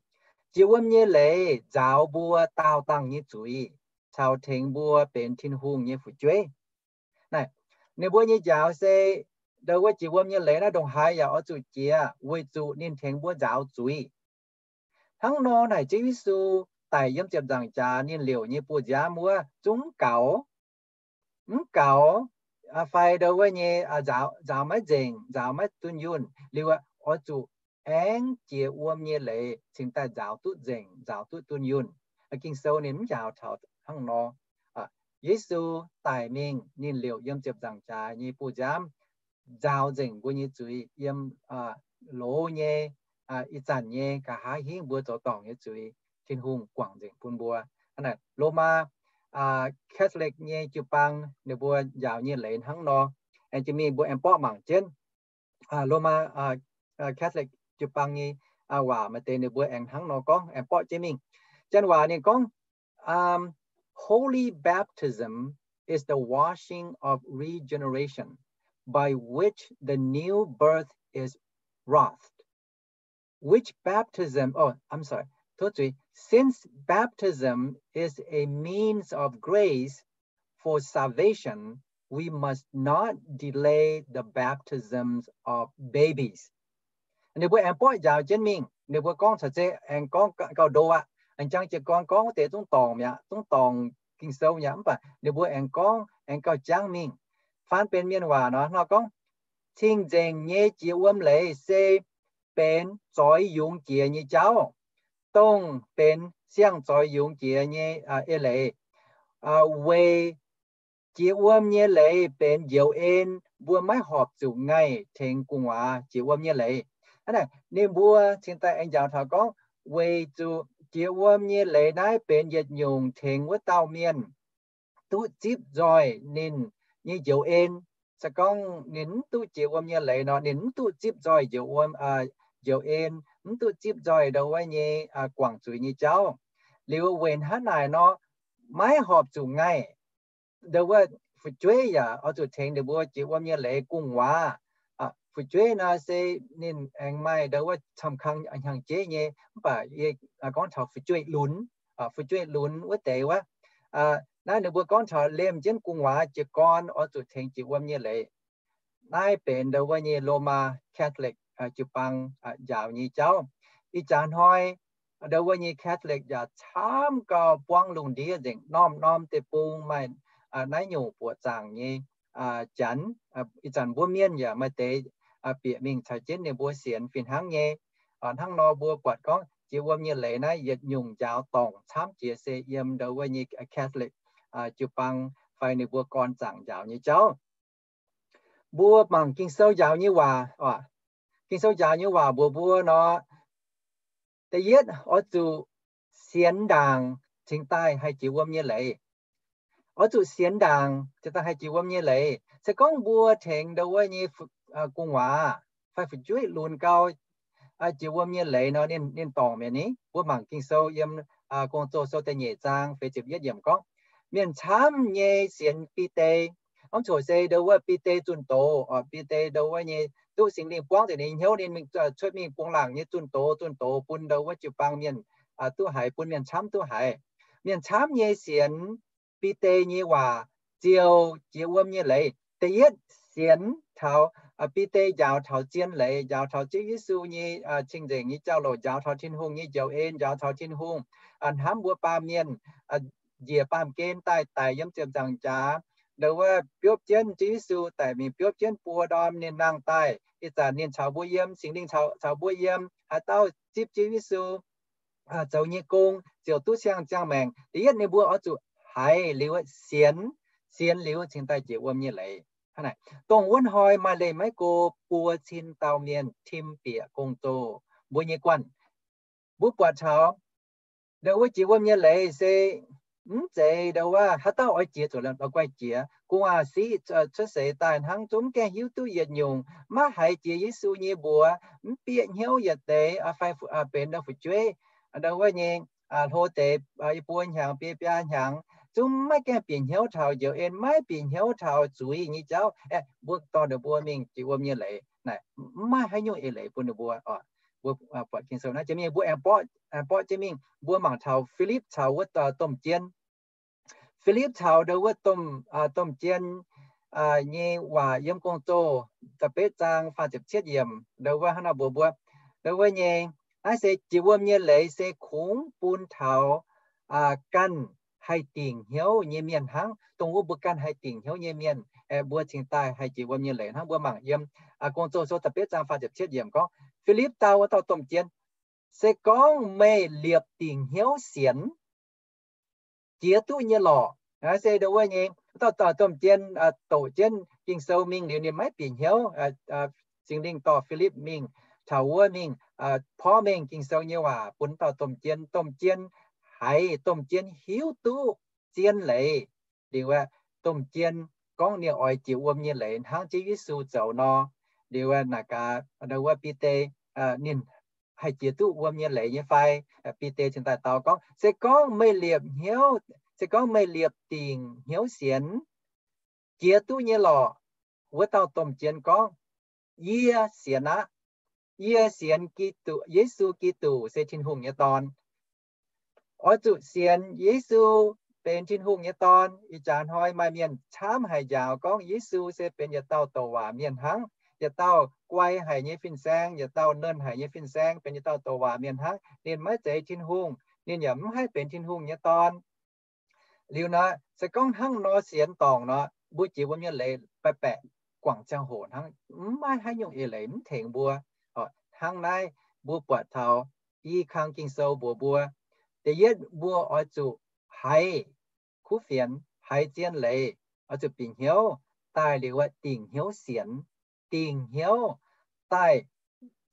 jiex wuom nyei leiz nzaaux mbuo daauh dangh nyei zuiz, caux tengx mbuo benx Tin-Hungh nyei fu'jueiv. Naaiv, ninh mbuo nyei njaaux se, ndau wuov jiex wuom nyei leiz naaiv ndongc haaix yaac oix zuqc jiex, weic zuqc ninh tengx mbuo nzaaux zuiz. Hnangv nor naaic Ziouv Yesu daic yiem ziepc nzaangc jaax, ninh liouc nyei buoz-nziaamv wuov zungv mv gaux, mv gaux, fai ndau wuov nyei nzaaux maiv nzengc, nzaaux maiv dunh yunh liuz, oix zuqc aengx jiex wuom nyei leiz cingx daaih nzaaux duqv nzengc, nzaaux duqv dunh yunh. Ging-Sou ninh mv njaaux taux hnangv nor. Yesu daic mingh, ninh liouc yiem ziepc nzaangc jaax nyei buoz-nziaamv nzaaux nzengc mbuo nyei zuiz yiem loz nyei, ih zanc nyei, nqa'haav hingv mbuo zoux dorngc nyei zuiz, Tin-Hungh guangc nzengc bun mbuo. Hnangv naaic Lomaa Catholic nyei jiu-baang ninh mbuo njaaux nyei leiz hnangv nor. Aengx jiex mingh mbuo aengx borqv mangc jienv Lomaa Catholic jiu-baang nyei waac maaih deix ninh mbuo aengx hnangv nor gorngv, aengx borqv jienv mingh. Janx waac ninh gorngv, Holy baptism is the washing of regeneration, by which the new birth is wrought. Which baptism, oh, I'm sorry, tov zuiz, since baptism is a means of grace for salvation, we must not delay the baptisms of babies. Ninh mbuo aengx borqv njaaux jienv mingh, ninh mbuo gorngv caux se aengx gorngv gauh ndo aqv. Aengx jangx jiez gorn gorngv wuov deix zungv dorngc mi'aqv, zungv dorngc Ging-Sou mi'aqv, mv baac ninh mbuo aengx gorngv aengx gauh jangv mingh. Faan benx mienh waac nor, nor gorngv, cing-nzengc nyei jiex wuom leiz se benx zoix yungz jiex nyei jauv, dongh benx siang-zoix yungz jiex nyei eix leiz, weic jiex wuom nyei leiz benx njoux en, mbuo maiv horpc zuqc ngaih tengx gu'nguaaz jiex wuom nyei leiz. Hnangv naaic ninh mbuo cingx daaih aengx njaaux taux gorngv, weic zuqc jiex wuom nyei leiz naaiv benx yietc nyungc tengx wuov dauh mienh duqv zipv nzoih ninh nyei njoux en. Se gorngv ninh mv duqv jiex wuom nyei leiz nor, ninh mv duqv zipv nzoih njoux wuom, njoux en, mv duqv zipv nzoih ndau wuov nyei guangc zuiz nyei jauv. Liuz weic hnangv naaic nor, maiv horpc zuqc ngaih, ndau wuov fu'jueiv yaac oix zuqc tengx ninh mbuo jiex wuom nyei leiz gu'nguaaz. Fu'jueiv nor se ninh aengx maaih ndau wuov camv kang hnyangx-jeiv nyei, mv baac yie gorngv taux fu'jueiv lunx, fu'jueiv lunx wuov deix wuov. Naaiv ninh mbuo gorngv taux liemh jienv gu'nguaaz jiez gorn oix zuqc tengx jiex wuom nyei leiz. Naaiv benx ndau wuov nyei Lomaa Catholic jiu-baang njaaux nyei jauv. Ih jaax hnoi ndau wuov nyei Catholic yaac camv gauh buangv lungh ndiev nzengc, norm-norm deic-bung maaih naaiv nyungc buoqc zaangc nyei janx. Ih zanc mbuo mienh yaac maaih deix bieqc mingh caux jienv ninh mbuo sienx fih hnangv nyei. Hnangv nor mbuo buatc gorngv jiex wuom nyei leiz naaiv yietc nyungc njaaux dorngc camv jiex se yiem ndau wuov nyei Catholic jiu-baang fai ninh mbuo gorn zaangc njaaux nyei jauv. Mbuo mangc Ging-Sou njaaux nyei waac, Ging-Sou njaaux nyei waac mbuox mbuo nor, da'yietv oix zuqc sienx ndaangc cingx daaih haih jiex wuom nyei leiz. Oix zuqc sienx ndaangc cingx daaih haih jiex wuom nyei leiz. Se gorngv mbuo tengx ndau wuov nyei gu'nguaaz fai fu'jueiv lunx gau jiex wuom nyei leiz nor, ninh dorngc mi'aqv ni. Mbuo mangc Ging-Sou yiem Gong-Zoh Sou da'nyeic zaang feix ziepc yietv yiemc gorngv, mienh camv nyei sienx Bide. Mv coc se ndau wuov Bide zunh doz, Bide ndau wuov nyei duqv Singx Lingh buangv deix nyei hnyouv ninh mingh cuotv mingh bungx laangc nyei zunh doz, zunh doz bun ndau wuov jiu-baang mienh duqv haiz, bun mienh camv duqv haiz. Mienh camv nyei sienx Bide nyei waac ziouc jiex wuom nyei leiz. Da'yietv sienx taux Bide njaaux taux zien leiz, njaaux taux Ziouv Yesu nyei cing-nzengc nyei jauv-louc, njaaux taux Tin-Hungh nyei njoux en, njaaux taux Tin-Hungh hnamv mbuo baamh mienh, njiec baamh gen daaih daic yiem ziepc nzaangc jaax, ndau wuov biopv jienv Ziouv Yesu daic mingh biopv jienv buo ndorm ninh nangh daaih, ih zanc ninh caux mbuo yiem, Singx Lingh caux mbuo yiem, haaix dauh zipv Ziouv Yesu zoux nyei gong ziouc duqv siang-ziangh maengc. Da'yietv ninh mbuo oix zuqc haiz liuz sienx, sienx liuz cingx daaih jiex wuom nyei leiz. Hnangv naaic, dongh wuov hnoi maaih leih maiv go buo cin dauh mienh tim bieqc gong-zoh mbuo nyei guanh. Mbuo buatc taux ndau wuov jiex wuom nyei leiz se mv zeiz ndau wuov haaix dauh oix jiex zuqc la'guaih jiex. Gu'nguaaz siqv cuotv seix daaih hnangv, zungv mv gaengh hiuv duqv yietc nyungc, maiv haiz jiex Yesu nyei mbuox, mv bieqc hnyouv yietc deix, fai benx ndau fu'jueiv ndau wuov nyei, hlo deix yie buo hnyangx biei biaa hnyangx, zungv maiv gaengh bieqc hnyouv taux njoux en, maiv bieqc hnyouv taux zuiz nyei jauv. Aeqv, mbuo dorh ninh mbuo mingh jiex wuom nyei leiz naaic, mv maaih haaix nyungc eix leiz bun ninh mbuo. Mbuo buatc Ging-Sou naaiv jiex mingh, mbuo aengx borqv jienv mingh, mbuo mangc taux Filipv caux wuov domh jien. Filipv caux ndau wuov domh jien nyei waac yiem Gong-Zoh da'betv zaang faah ziepc cietv yiemc, ndau wuov hnangv naaiv mbuox mbuo, ndau wuov nyei, naaiv se jiex wuom nyei leiz se kungx bun taux ganh haih dingc hnyouv nyei mienh hnangv. Dongh wuov mbuo ganh haih dingc hnyouv nyei mienh, mbuo cingx daaih haih jiex wuom nyei leiz hnangv. Mbuo mangc yiem Gong-Zoh sou da'betv zaang faah ziepc cietv yiemc gorngv, Filipv dau wuov dauh domh jien, Se gorngv meih liepc dingc hnyouv sienx, jiex duqv nyei lorqc. Naaiv se ndau wuov nyei, wuov dauh domh jien doqc jienv Ging-Sou mingh liuz ninh maiv bieqc hnyouv. Singx Lingh dorh Filipv mingh, taux wuov mingh porv mengh Ging-Sou nyei waac bun dauh domh jien. Domh jien haiz, domh jien hiuv duqv zien leiz liuz aeqv, domh jien gorngv ninh oix jiex wuom nyei leiz hnangv Ziouv Yesu zoux nor. Liuz aeqv, naaic gaax ndau wuov Bide, ninh haih jiex duqv wuom nyei leiz nyei fai? Bide cingx daaih dau gorngv, Se gorngv meih liepc hnyouv, se gorngv meih liepc dingc hnyouv sienx, jiex duqv nyei lorqc. Wuov dauh domh jien gorngv, Yie sienx aqv. Yie sienx Giduc, Yesu Giduc se Tin-Hungh nyei Dorn. Oix zuqc sienx Yesu benx Tin-Hungh nyei Dorn. Ih jaax hnoi maaih mienh camv haic njaaux gorngv Yesu se benx yietc dauh douc waac mienh hnangv, yietc dauh guai haic nyei fin-saeng, yietc dauh nernh haic nyei fin-saeng, benx yietc dauh douc waac mienh hnangv. Ninh maiv zeiz Tin-Hungh, ninh yaac mv haih benx Tin-Hungh nyei Dorn. Liuz nor, se gorngv hnangv nor sienx dorngc nor, mbuo jiex wuom nyei leiz baeqc baeqc guangc ziangh hoc hnangv, mv maaih haaix nyungc eix leiz mv tengx mbuo. Hnangv naaiv mbuo buatc taux i kang Ging-Sou mbuox mbuo, da'yietv mbuo oix zuqc haiz kuv fienx, haiz zien leiz, oix zuqc bieqc hnyouv daaih liuz aeqv, dingc hnyouv sienx, dingc hnyouv daaih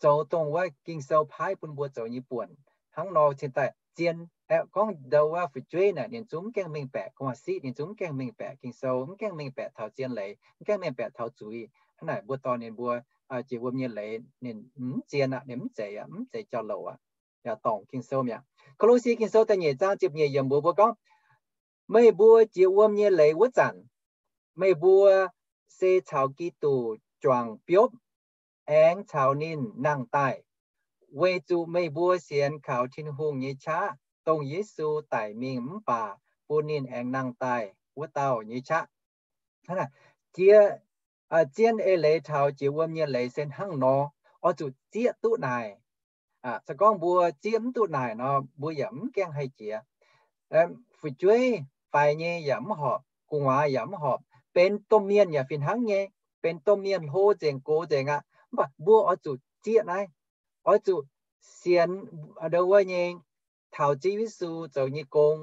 zoux dongh wuov Ging-Sou paaiv bun mbuo zoux nyei buonc. Hnangv nor cingx daaih zien, aeqv, gorngv ndau wuov fu'jueiv naaic, ninh zungv mv gaengh mengh baeqc gu'nguaaz siqv, ninh zungv mv gaengh mengh baeqc Ging-Sou, mv gaengh mengh baeqc taux zien leiz, mv gaengh mengh baeqc taux zuiz. Hnangv naaic mbuo dorh ninh mbuo jiex wuom nyei leiz ninh mv zien aqv, ninh mv zeiz aqv, mv zeiz jauv-louc aqv. Yaac dorngc Ging-Sou mi'aqv. Ko^lo^si Ging-Sou da'nyeic zaang ziepc nyeic yiemc mbuox mbuo gorngv, Meih mbuo jiex wuom nyei leiz wuov zanc, meih mbuo se caux Giduc juangc biopv aengx caux ninh nangh daaih, weic zuqc meih mbuo sienx kaux Tin-Hungh nyei qaqv, dongh Yesu daic mingh mv baac bun ninh aengx nangh daaih wuov dauh nyei qaqv. Jiex, zien eix leiz taux jiex wuom nyei leiz se hnangv nor, oix zuqc zieqv duqv naaic. Se gorngv mbuo zieqv mv duqv naaic nor, mbuo yaac mv gaengh haih jiex. Fu'jueiv faix nyei yaac mv horpc, gu'nguaaz yaac mv horpc, benx domh mienh yaac fih hnangv nyei, benx domh mienh hlo nzengc gox nzengc aqv. Mv baac mbuo oix zuqc zieqv naaiv, oix zuqc sienx ndau wuov nyei taux Ziouv Yesu zoux nyei gong,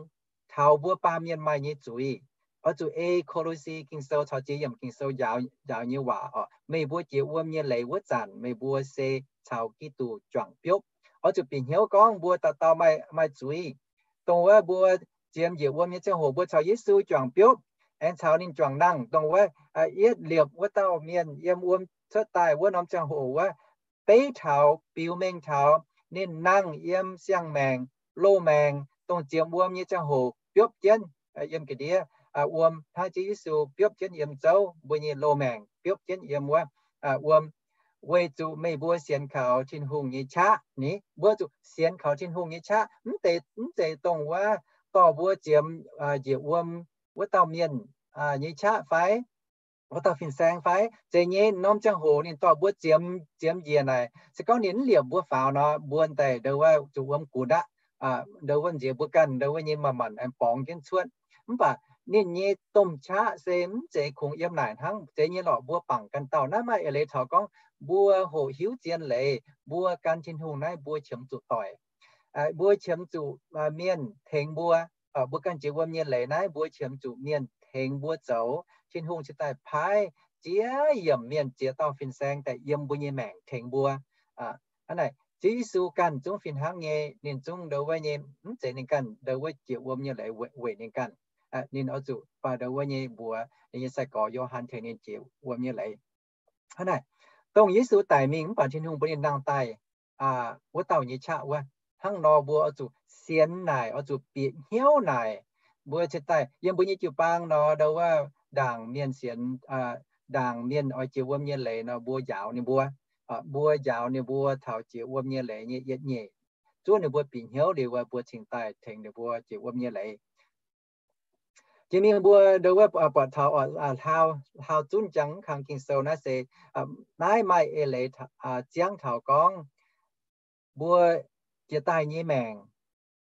taux mbuo baamh mienh maaih nyei zuiz. Oix zuqc ei Ko^lo^si Ging-Sou caux ziex yiemc Ging-Sou njaaux nyei waac oc, meih mbuo jiex wuom nyei leiz wuov zanc, meih mbuo se caux Giduc juangc biopv. Oix zuqc bieqc hnyouv gorngv mbuo dauh dauh maaih zuiz. Dongh wuov mbuo ziemx njiec wuom nyei ziangh hoc mbuo caux Yesu juangc biopv, aengx caux ninh juangc nangh. Dongh wuov yietv liepc wuov dauh mienh yiem wuom cuotv daaih wuov norm ziangh hoc wuov, beiv taux, biux mengh taux ninh nangh yiem siang-maengc, loz-maengc, dongh ziemx wuom nyei ziangh hoc biopv jienv yiem ga'ndiev wuom, hnangv Ziouv Yesu biopv jienv yiem zouv mbuo nyei loz-maengc, biopv jienv yiem wuov wuom, weic zuqc meih mbuo sienx kaux Tin-Hungh nyei qaqv ni. Mbuo zuqc sienx kaux Tin-Hungh nyei qaqv, mv deix, mv zeiz dongh wuov dorh mbuo ziemx njiec wuom wuov dauh mienh nyei qaqv fai wuov dauh fin-saeng fai. Zeiz nyei, norm ziangh hoc ninh dorh mbuo ziemx, ziemx njiec naaic, se gorngv ninh mv liepc mbuo faaux nor, mbuo daaih ndau wuov zuqc wuom gunx aqv. Ndau wuov nziex mbuo ganh ndau wuov nyei manc manc aengx borngz jienv cuotv. Mv baac ninh nyei domh qaqv se mv zeiz kungx yiem naaic hnangv. Zeiz nyei lorqc, mbuo bangc ganh dauh. Naaiv maaih eix leiz taux gorngv mbuo hoqc hiuv zien leiz, mbuo gan Tin-Hungh naaiv mbuo qiemx zuqc doic. Mbuo qiemx zuqc mienh tengx mbuo. Mbuo ganh jiex wuom nyei leiz naaiv mbuo qiemx zuqc mienh tengx mbuo zoux. Tin-Hungh cingx daaih paaiv ziex yiemc mienh ziex dauh fin-saeng daaih yiem mbuo nyei maengc tengx mbuo. Hnangv naaic, Ziouv Yesu ganh zungv fih hnangv nyei, ninh zungv ndo wuov nyei, mv zeiz ninh ganh ndo wuov jiex wuom nyei leiz weic ninh ganh. Ninh oix zuqc baac ndo wuov nyei mbuox ninh nyei sai-gorx Yo^han tengx ninh jiex wuom nyei leiz. Hnangv naaic, dongh Yesu daic mingh mv baac Tin-Hungh bun ninh nangh daaih wuov dauh nyei qaqv wuov. Hnangv nor mbuo oix zuqc sienx naaic, oix zuqc bieqc hnyouv naaic. Mbuo cingx daaih yiem mbuo nyei jiu-baang nor, ndo wuov ndaangc mienh sienx, ndaangc mienh oix jiex wuom nyei leiz nor, mbuo njaaux ninh mbuo, mbuo njaaux ninh mbuo taux jiex wuom nyei leiz nyei yietc nyeic, zuov ninh mbuo bieqc hnyouv liuz, mbuo cingx daaih tengx ninh mbuo jiex wuom nyei leiz. Jiex mingh mbuo ndo wuov buatc taux hlauv zunv jangx kang Ging-Sou naaiv se, naaiv maaih eix leiz ziangv taux gorngv mbuo jiex daaih nyei maengc,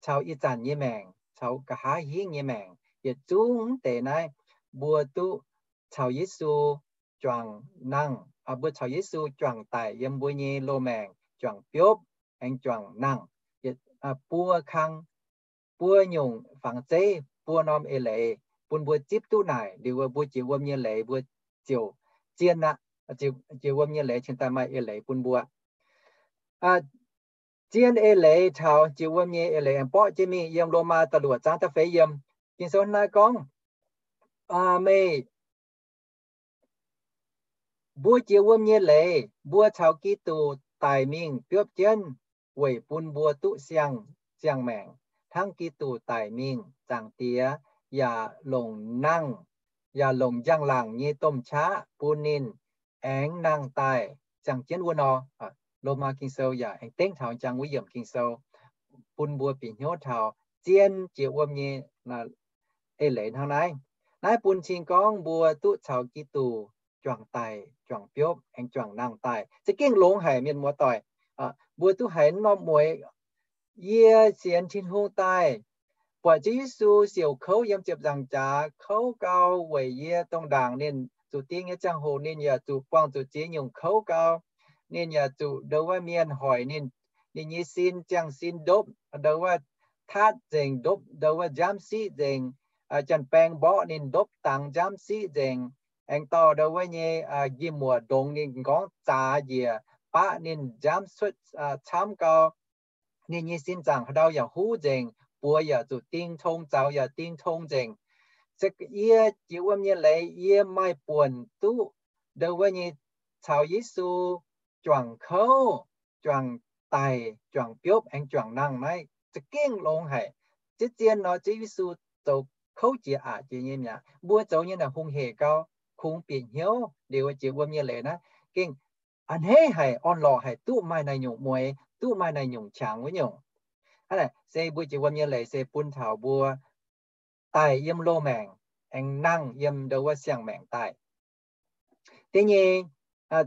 caux ih zanc nyei maengc, caux nqa'haav hingv nyei maengc, yietc zungv deix naaiv mbuo duqv caux Yesu juangc nangh, mbuo caux Yesu juangc daic yiem mbuo nyei loz-maengc, juangc biopv, aengx juangc nangh. Buo kang, buo nyungc fangx zeiv, buo norm eix leiz bun mbuo zipv duqv naaic liuz, mbuo jiex wuom nyei leiz mbuo ziouc zien aqv. Jiex wuom nyei leiz cingx daaih maaih eix leiz bun mbuo. Zien eix leiz taux jiex wuom nyei eix leiz aengx borqv jienv mingh yiem Lomaa da'luoqc zaang da'feix yiem. Ging-Sou naaiv gorngv, meih mbuo jiex wuom nyei leiz, mbuo caux Giduc daic mingh biopv jienv weic bun mbuo duqv siang, siang-maengc, hnangv Giduc daic mingh, Zaangc Diex yaac longc nangh, yaac longc njang-laangc nyei domh qaqv bun ninh aengx nangh daaih ziangh jienv wuov nor. Lomaa Ging-Sou yaac aengx dengv taux njang wuov yiemc Ging-Sou bun mbuo bieqc hnyouv taux zien jiex wuom nyei eix leiz hnangv naaiv. Naaiv bun cing gorngv mbuo duqv caux Giduc juangc daic, juangc biopv, aengx juangc nangh daaih. Za'gengh longx haic, mienh muoz-doic. Mbuo duqv haiz norm mueiz, yie sienx Tin-Hungh daaih, buatc Ziouv Yesu siouc kouv yiem ziepc nzaangc jaax, kouv gau weic yie. Dongh ndaangc ninh zuqc ding nyei ziangh hoc ninh yaac zuqc buangh zuqc ziex nyungc kouv gau. Ninh yaac zuqc ndo wuov mienh hoic ninh, ninh nyei sin, ziangh sin ndopv, ndo wuov tatv nzengc, ndopv ndo wuov nziaamv siqv nzengc. Janx-baeng mborqv ninh ndopv dangx nziaamv siqv nzengc. Aengx dorh ndo wuov nyei njimv-muoc ndongx ninh m'nqorngv zaax njiec, baqv ninh nziaamv cuotv camv gau. Ninh nyei sin zaangc haaix ndau yaac huv nzengc, buoz yaac zuqc ding tong, zaux yaac ding tong nzengc. Se yie jiex wuom nyei leiz, yie maaih buonc duqv ndo wuov nyei caux Yesu juangc kouv, juangc daic, juangc biopv aengx juangc nangh naaiv za'gengh longx haic. Zien-zien nor Ziouv Yesu zoux kouv jiex aqc jiex nyei mi'aqv. Mbuo zoux nyei naaic hungh heic gau, kungx bieqc hnyouv liuz jiex wuom nyei leiz naaiv gengh a'hneiv haic, orn-lorqc haic, duqv maaih naaiv nyungc mueiz, duqv maaih naaiv nyungc qangx wuov nyungc. Hnangv naaic se mbuo jiex wuom nyei leiz se bun taux mbuo daic yiem loz-maengc aengx nangh yiem ndo wuov siang-maengc daaih. Da'nyeic,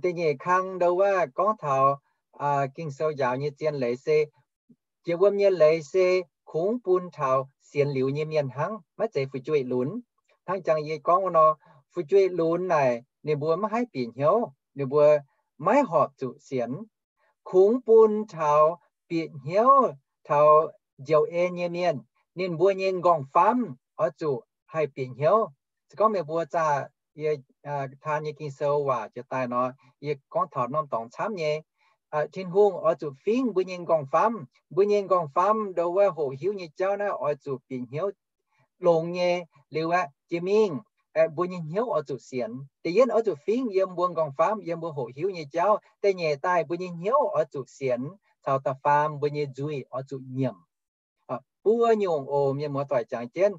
da'nyeic kang ndo wuov gorngv taux Ging-Sou njaaux nyei zien leiz se, jiex wuom nyei leiz se kungx bun taux sienx liuz nyei mienh hnangv, maiv zeiz fu'jueiv lunx. Hnangv jangx yie gorngv wuov nor, fu'jueiv lunx naaic ninh mbuo maiv haih bieqc hnyouv, ninh mbuo maiv horpc zuqc sienx. Kungx bun taux bieqc hnyouv, taux njoux en nyei mienh, ninh mbuo nyei m'nqorngv-famv oix zuqc haih bieqc hnyouv. Se gorngv meih mbuo zaah yie taan nyei Ging-Sou waac jiex daaih nor, yie gorngv taux norm dorngx camv nyei. Tin-Hungh oix zuqc fingv mbuo nyei m'nqorngv-famv. Mbuo nyei m'nqorngv-famv ndo wuov hoqc hiuv nyei jauv naaiv oix zuqc bieqc hnyouv longx nyei. Liuz aqv, jiex mingh mbuo nyei hnyouv oix zuqc sienx. Da'yietv oix zuqc fingv yiem mbuo m'nqorngv-famv, yiem mbuo hoqc hiuv nyei jauv. Da'nyeic daaih mbuo nyei hnyouv oix zuqc sienx. Caux da'faam mbuo nyei nzuih oix zuqc nyiemc. Buo nyungc oc, mienh muoz-doic, jangx jienv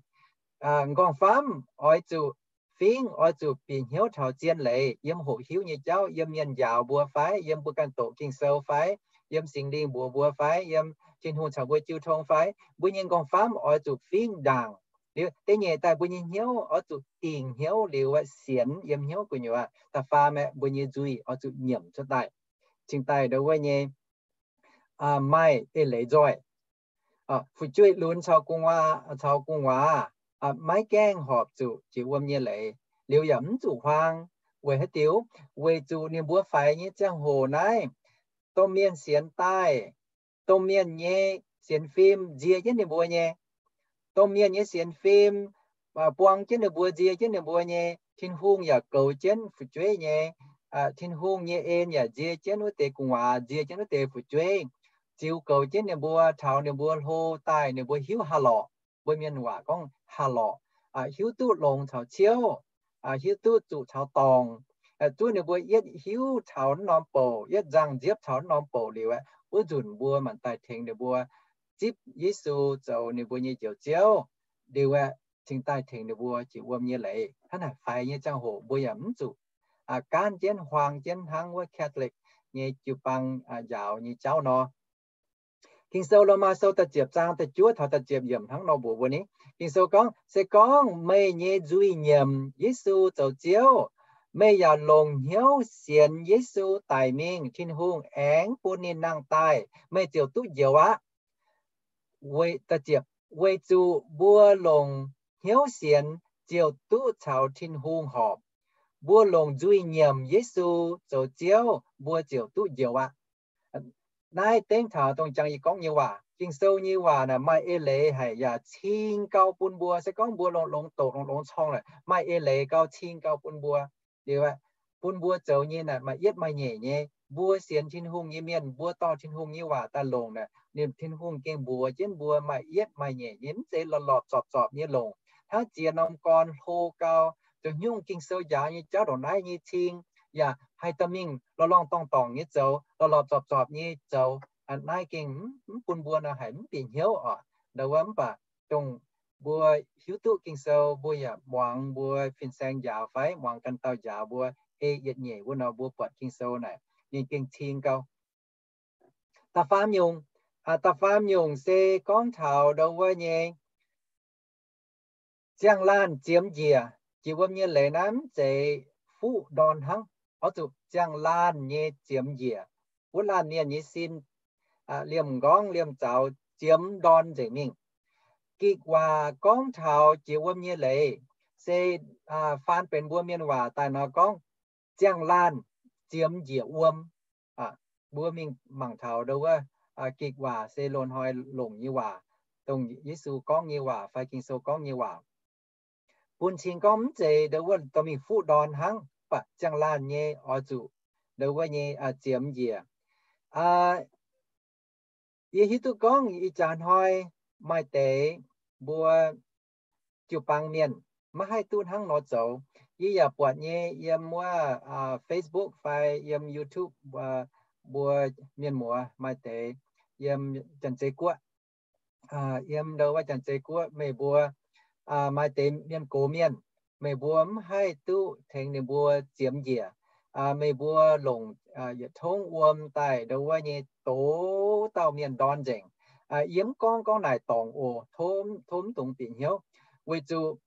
m'nqorngv-famv oix zuqc fingv, oix zuqc bieqc hnyouv taux zien leiz, yiem hoqc hiuv nyei jauv, yiem mienh njaaux mbuo fai, yiem mbuo ganh doqc Ging-Sou fai, yiem Singx Lingh mbuox mbuo fai, yiem Tin-Hungh caux mbuo jiu tong fai. Mbuo nyei m'nqorngv-famv oix zuqc fingv ndaangc. Liuz da'nyeic daaih mbuo nyei hnyouv oix zuqc dingc hnyouv liuz sienx yiem hnyouv gu'nyuoz. Da'faam aeqv, mbuo nyei nzuih oix zuqc nyiemc cuotv daaih, cingx daaih ndo wuov nyei maaih eix leiz nzoih. Fu'jueiv lunx caux gu'nguaaz, caux gu'nguaaz maiv gaengh horpc zuqc jiex wuom nyei leiz, liuz yaac mv zuqc huaang. Weic haaix diuc? Weic zuqc ninh mbuo faix nyei ziangh hoc naaiv, domh mienh sienx daaih, domh mienh nyei sienx fim nzie jienv ninh mbuo nyei. Domh mienh nyei sienx fim buang jienv ninh mbuo, nzie jienv ninh mbuo nyei. Tin-Hungh yaac goux jienv fu'jueiv nyei. Tin-Hungh nyei en yaac nzie jienv wuov deix gu'nguaaz, nzie jienv wuov deix fu'jueiv, ziux goux jienv ninh mbuo, taux ninh mbuo hlo daaih ninh mbuo hiuv haaix lorqc. Mbuo mienh waac gorngv haaix lorqc, hiuv duqv longx caux ciouv, hiuv duqv zuqc caux dorngc, zuov ninh mbuo yietv hiuv taux naaiv norm bouc, yietv nzangh nziepv taux naaiv norm bouc liuz aeqv, wuov nzunc mbuo maanc daaih tengx ninh mbuo zipv Yesu zoux ninh mbuo nyei Njoux Ziouv liuz aeqv, cingx daaih tengx ninh mbuo jiex wuom nyei leiz. Hnangv naaic faix nyei ziangh hoc mbuo yaac mv zuqc gaanv jienv huaang jienv hnangv wuov Catholic nyei jiu-baang njaaux nyei jauv nor. Ging-Sou Lomaa Sou da'ziepc zaang da'juov taux da'ziepc yiemc hnangv nor mbuox mbuo ni. Ging-Sou gorngv, Se gorngv meih nyei nzuih nyiemc Yesu zoux Ziouv, meih yaac longc hnyouv sienx Yesu daic mingh Tin-Hungh aengx bun ninh nangh daaih, meih ziouc duqv njoux aqv. Weic zuqc mbuo longc hnyouv sienx ziouc duqv caux Tin-Hungh horpc. Mbuo longc nzuih nyiemc Yesu zoux Ziouv, mbuo ziouc duqv njoux aqv. Naaiv dengv taux dongh jangx yie gorngv nyei waac. Ging-Sou nyei waac naaic maaih eix leiz haic yaac cing gau bun mbuo. Se gorngv mbuo longx-longx doqc, longx-longx corng lorqc, maaih eix leiz gau, cing gau bun mbuo. Liuz, bun mbuo zoux nyei naaic maaih yietv maaih nyeic nyei. Mbuo sienx Tin-Hungh nyei mienh, mbuo dorh Tin-Hungh nyei waac daaih longc naaic, ninh, Tin-Hungh gengh mbuox jienv mbuo maaih yietv maaih nyeic nyei, mv zeiz lorz-lorz zorpc-zorpc nyei longc. Hnangv jiex norm gorn hlo gau, zoux nyungc Ging-Sou njaaux nyei jauv ndongc naaiv nyei cing, yaac haih dorh mingh lorz-lorz dorngh-dorngc nyei zoux, lorz-lorz zorpc-zorpc nyei zoux. Naaiv gengh mv bun mbuo nor haic mv bieqc hnyouv oc. Ndau wuov mv baac dongh mbuo hiuv duqv Ging-Sou, mbuo yaac muangx mbuo fin-saeng njaaux fai muangx ganh dauh njaaux mbuo ei yietc nyeic wuov nor, mbuo buatc Ging-Sou naaic ninh gengh cing gau. Da'faam nyungc, da'faam nyungc se gorngv taux ndau wuov nyei ziangh laanh ziemx njiec. Jiex wuom nyei leiz naaiv mv zeiz fuqv ndorn hnangv, oix zuqc ziangh laanh nyei ziemx njiec. Wuov laanh mienh nyei sin liemh nqorngv liemh zaux ziemx ndorn nzengc mingh. Gikc waac gorngv taux jiex wuom nyei leiz se faan benx mbuo mienh waac daaih nor gorngv ziangh laanh ziemx njiec wuom. Mbuo mingh mangc taux ndau wuov gikc waac se loz-hnoi longc nyei waac, dongh Yesu gorngv nyei waac fai Ging-Sou gorngv nyei waac. Bun cing gorngv mv zeiz ndau wuov dorh mingh fuqv ndorn hnangv, mv baac ziangh laanh nyei oix zuqc ndau wuov nyei ziemx njiec. Yie hiuv duqv gorngv ih jaax hnoi maaih deix mbuo jiu-baang mienh maiv haih duqv hnangv nor zoux. Yie yaac buatc nyei yiem wuov Facebook fai yiem YouTube mbuo mienh muoz maaih deix yiem Janx-Zei Guoqv, yiem ndau wuov Janx-Zei Guoqv meih mbuo maaih deix mienh gox mienh, meih mbuo mv haih duqv tengx ninh mbuo ziemx njiec. Meih mbuo longc yietc tongv wuom daaih ndau wuov nyei doz dauh mienh ndorn nzengc. Yie mv gorngv gorngv naaic dorngc oc, tov mv dungx bieqc hnyouv. Weic zuqc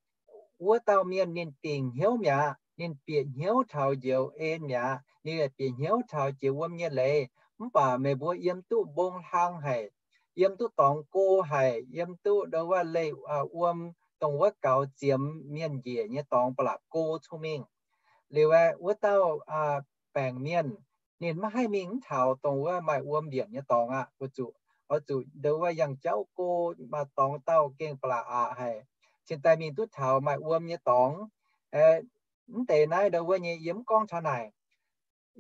wuov dauh mienh ninh dingc hnyouv mi'aqv, ninh bieqc hnyouv taux njoux en mi'aqv, ninh bieqc hnyouv taux jiex wuom nyei leiz. Mv baac meih mbuo yiem duqv mbong hlang haic, yiem duqv dorngx go haic, yiem duqv ndau wuov leih wuom dongh wuov gaux ziemx mienh njiec nyei dorngx ba'laqc go cong-mengh. Liuz aeqv, wuov dauh baengc mienh ninh maiv haih mingh mv taux dongh wuov maaih wuom mbienc nyei dorngx aqv. Oix zuqc, oix zuqc ndau wuov yangh jauv go, maaih dorngx dauh gengh ba'laqc aqc haic, cingx daaih mingh duqv taux maaih wuom nyei dorngx. Mv deix naaiv ndau wuov nyei yie mv gorngv taux naaic.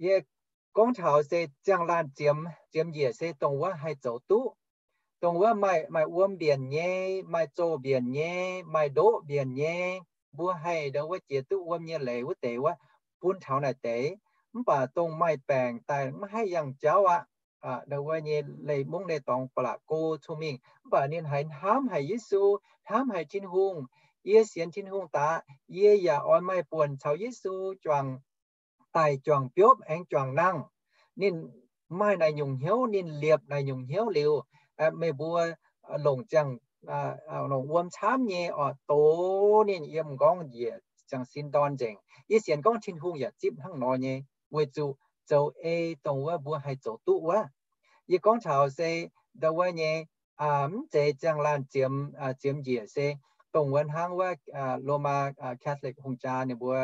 Yie gorngv taux se ziangh laanh ziemx, ziemx njiec se dongh wuov haih zoux duqv, dongh wuov maaih, maaih wuom mbienc nyei, maaih zoh mbienc nyei, maaih ndoqv mbienc nyei, mbuo haih ndau wuov jiex duqv wuom nyei leiz wuov deix wuov, bun taux naaic deix. Mv baac dongh maaih baengc daaih maiv haih yangh jauv aqv, ndau wuov nyei leih mungv leih dorngx ba'laqc go cong-mengh, mv baac ninh haiz hnamv haic Yesu, hnamv haic Tin-Hungh. Yie sienx Tin-Hungh daaih, yie yaac oix maaih buonc caux Yesu juangc daic juangc biopv aengx juangc nangh. Ninh maaih naaic nyungc hnyouv, ninh liepc naaic nyungc hnyouv liuz, meih mbuo longc ziangh, longc wuom camv nyei oix doz ninh yiem m'nqorngv njiec ziangh sin ndorn nzengc. Yie sienx gorngv Tin-Hungh yaac zipv hnangv nor nyei, weic zuqc zoux ei dongh wuov mbuo haih zoux duqv wuov. Yie gorngv taux se ndau wuov nyei mv zeiz ziangh laanh ziemx, ziemx njiec se dongh wuov hnangv wuov Lomaa Catholic hungh jaa ninh mbuo,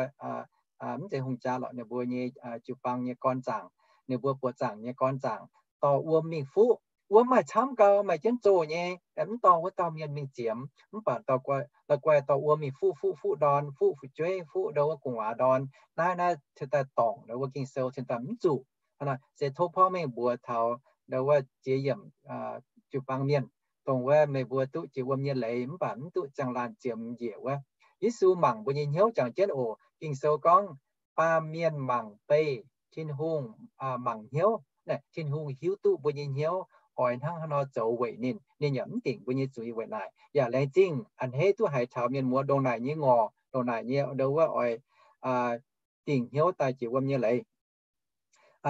mv zeiz hungh jaa lorqc, ninh mbuo nyei jiu-baang nyei gorn zaangc, ninh mbuo buoqc zaangc nyei gorn zaangc dorh wuom mingh fuqv. wuom maaih camv gau, maaih jienv zoh nyei, mv dorh wuov dauh mienh mingh ziemx. Mv baac la'guaih dorh wuom mingh fuqv fuqv fuqv ndorn, fuqv fu'jueiv, fuqv ndorn wuov gu'nguaaz ndorn. Naaiv naaiv cingx daaih dorngc ndau wuov Ging-Sou cingx daaih mv zuqc. Se tov porv mengh mbuox taux ndau wuov ziex yiemc jiu-baang mienh, dongh wuov meih mbuo duqv jiex wuom nyei leiz mv baac mv duqv ziangh laanh ziemx njiec wuov. Yesu mangc mbuo nyei hnyouv jangx jienv oc. Ging-Sou gorngv, baamh mienh mangc beih, Tin-Hungh mangc hnyouv. Tin-Hungh hiuv duqv mbuo nyei hnyouv, oix hnangv haaix nor zoux weic ninh. Ninh yaac mv dingc mbuo nyei zuiz weic naaic. Yaac laengz zingh a'hneiv duqv haiz taux mienh muoz ndongc naaic nyei ngorc, ndongc naaic nyei ndau wuov oix dingc hnyouv daaih jiex wuom nyei leiz.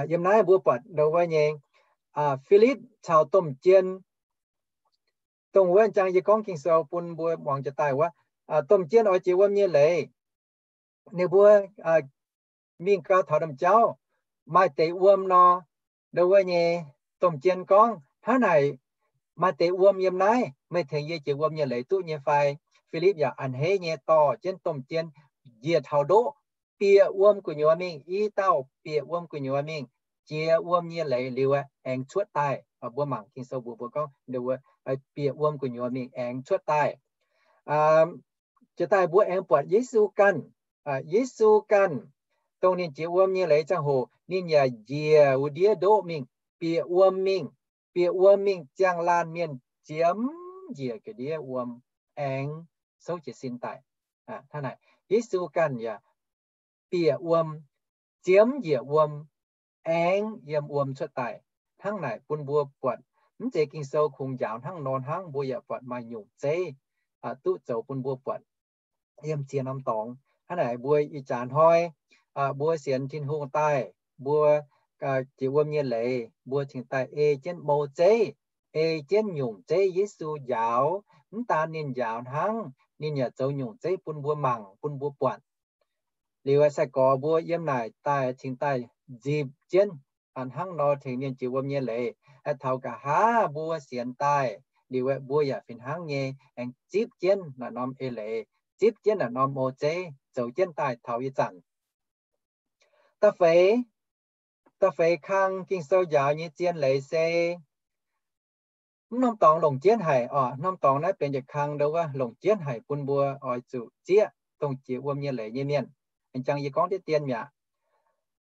Yiem naaiv mbuo buatc ndau wuov nyei Filipv caux domh jien. Dongh wuov jangx yie gorngv Ging-Sou bun mbuo muangx jiex daaih wuov, domh jien oix jiex wuom nyei leiz, ninh mbuo mingh gau taux domh jauv, maaih deix wuom nor, ndau wuov nyei domh jien gorngv, hnangv naaic, maaih deix wuom yiem naaiv, meih tengx yie jiex wuom nyei leiz duqv nyei fai? Filipv yaac a'hneiv nyei dorh jienv domh jien njiec taux ndoqv, bieqc wuom gu'nyuoz mingh, i dauh bieqc wuom gu'nyuoz mingh, jiex wuom nyei leiz liuz aengx cuotv daaih. Mbuo mangc Ging-Sou mbuox mbuo gorngv, bieqc wuom gu'nyuoz mingh aengx cuotv daaih. Jiex daaih mbuo aengx buatc Yesu ganh, Yesu ganh, dongh ninh jiex wuom nyei leiz ziangh hoc ninh yaac njiec wuov ndiev ndoqv mingh, bieqc wuom mingh, bieqc wuom mingh ziangh laanh mienh ziemx njiec ga'ndiev wuom aengx souv jiez sin daaih. Hnangv naaic, Yesu ganh yaac bieqc wuom, ziemx njiec wuom, aengx yiem wuom cuotv daaih. Hnangv naaic bun mbuo buatc, mv zeiz Ging-Sou kungx njaaux hnangv nor hnangv, mbuo yaac buatc maaih nyungc zeiv duqv zoux bun mbuo buatc yiem ziex norm dorngx. Hnangv naaic mbuo ih jaax hnoi, mbuo sienx Tin-Hungh daaih, mbuo jiex wuom nyei leiz, mbuo cingx daaih ei jienv mou zeiv, ei jienv nyungc zeiv Yesu njaaux. Mv daan ninh njaaux hnangv, ninh yaac zoux nyungc zeiv bun mbuo mangc, bun mbuo buatc. Liuz sai-gorx mbuo yiem naaic daaih cingx daaih nzipc jienv hnangv nor tengx mienh jiex wuom nyei leiz. Taux nqa'haav mbuo sienx daaih liuz, mbuo yaac fih hnangv nyei aengx zipv jienv naaiv norm eix leiz, zipv jienv naaiv norm mou zeiv zoux jienv daaih taux ih zanc. Da'feix, da'feix kang Ging-Sou njaaux nyei zien leiz se mv norm dorngx longc jienv haic oc. Norm dorngx naaiv benx yietc kang ndo wuov longc jienv haic bun mbuo oix zuqc zieqv dongh jiex wuom nyei leiz nyei mienh. Jangx yie gorngv deix dien mi'aqv.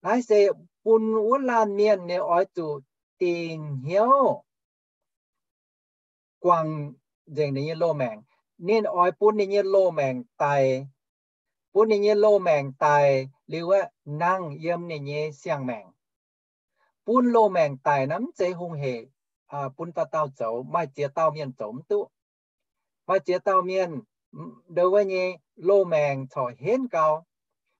Naaiv se bun wuov laanh mienh ninh oix zuqc dingc hnyouv guangc nzengc ninh nyei loz-maengc. Ninh oix bun ninh nyei loz-maengc daic, bun ninh nyei loz-maengc daic liuz aeqv, nangh yiem ninh nyei siang-maengc. Bun loz-maengc daic naaiv mv zeiz hungh hec bun dauh dauh zoux, maaih ziex dauh mienh zoux mv duqv. Maaih ziex dauh mienh ndo wuov nyei loz-maengc corc henv gau.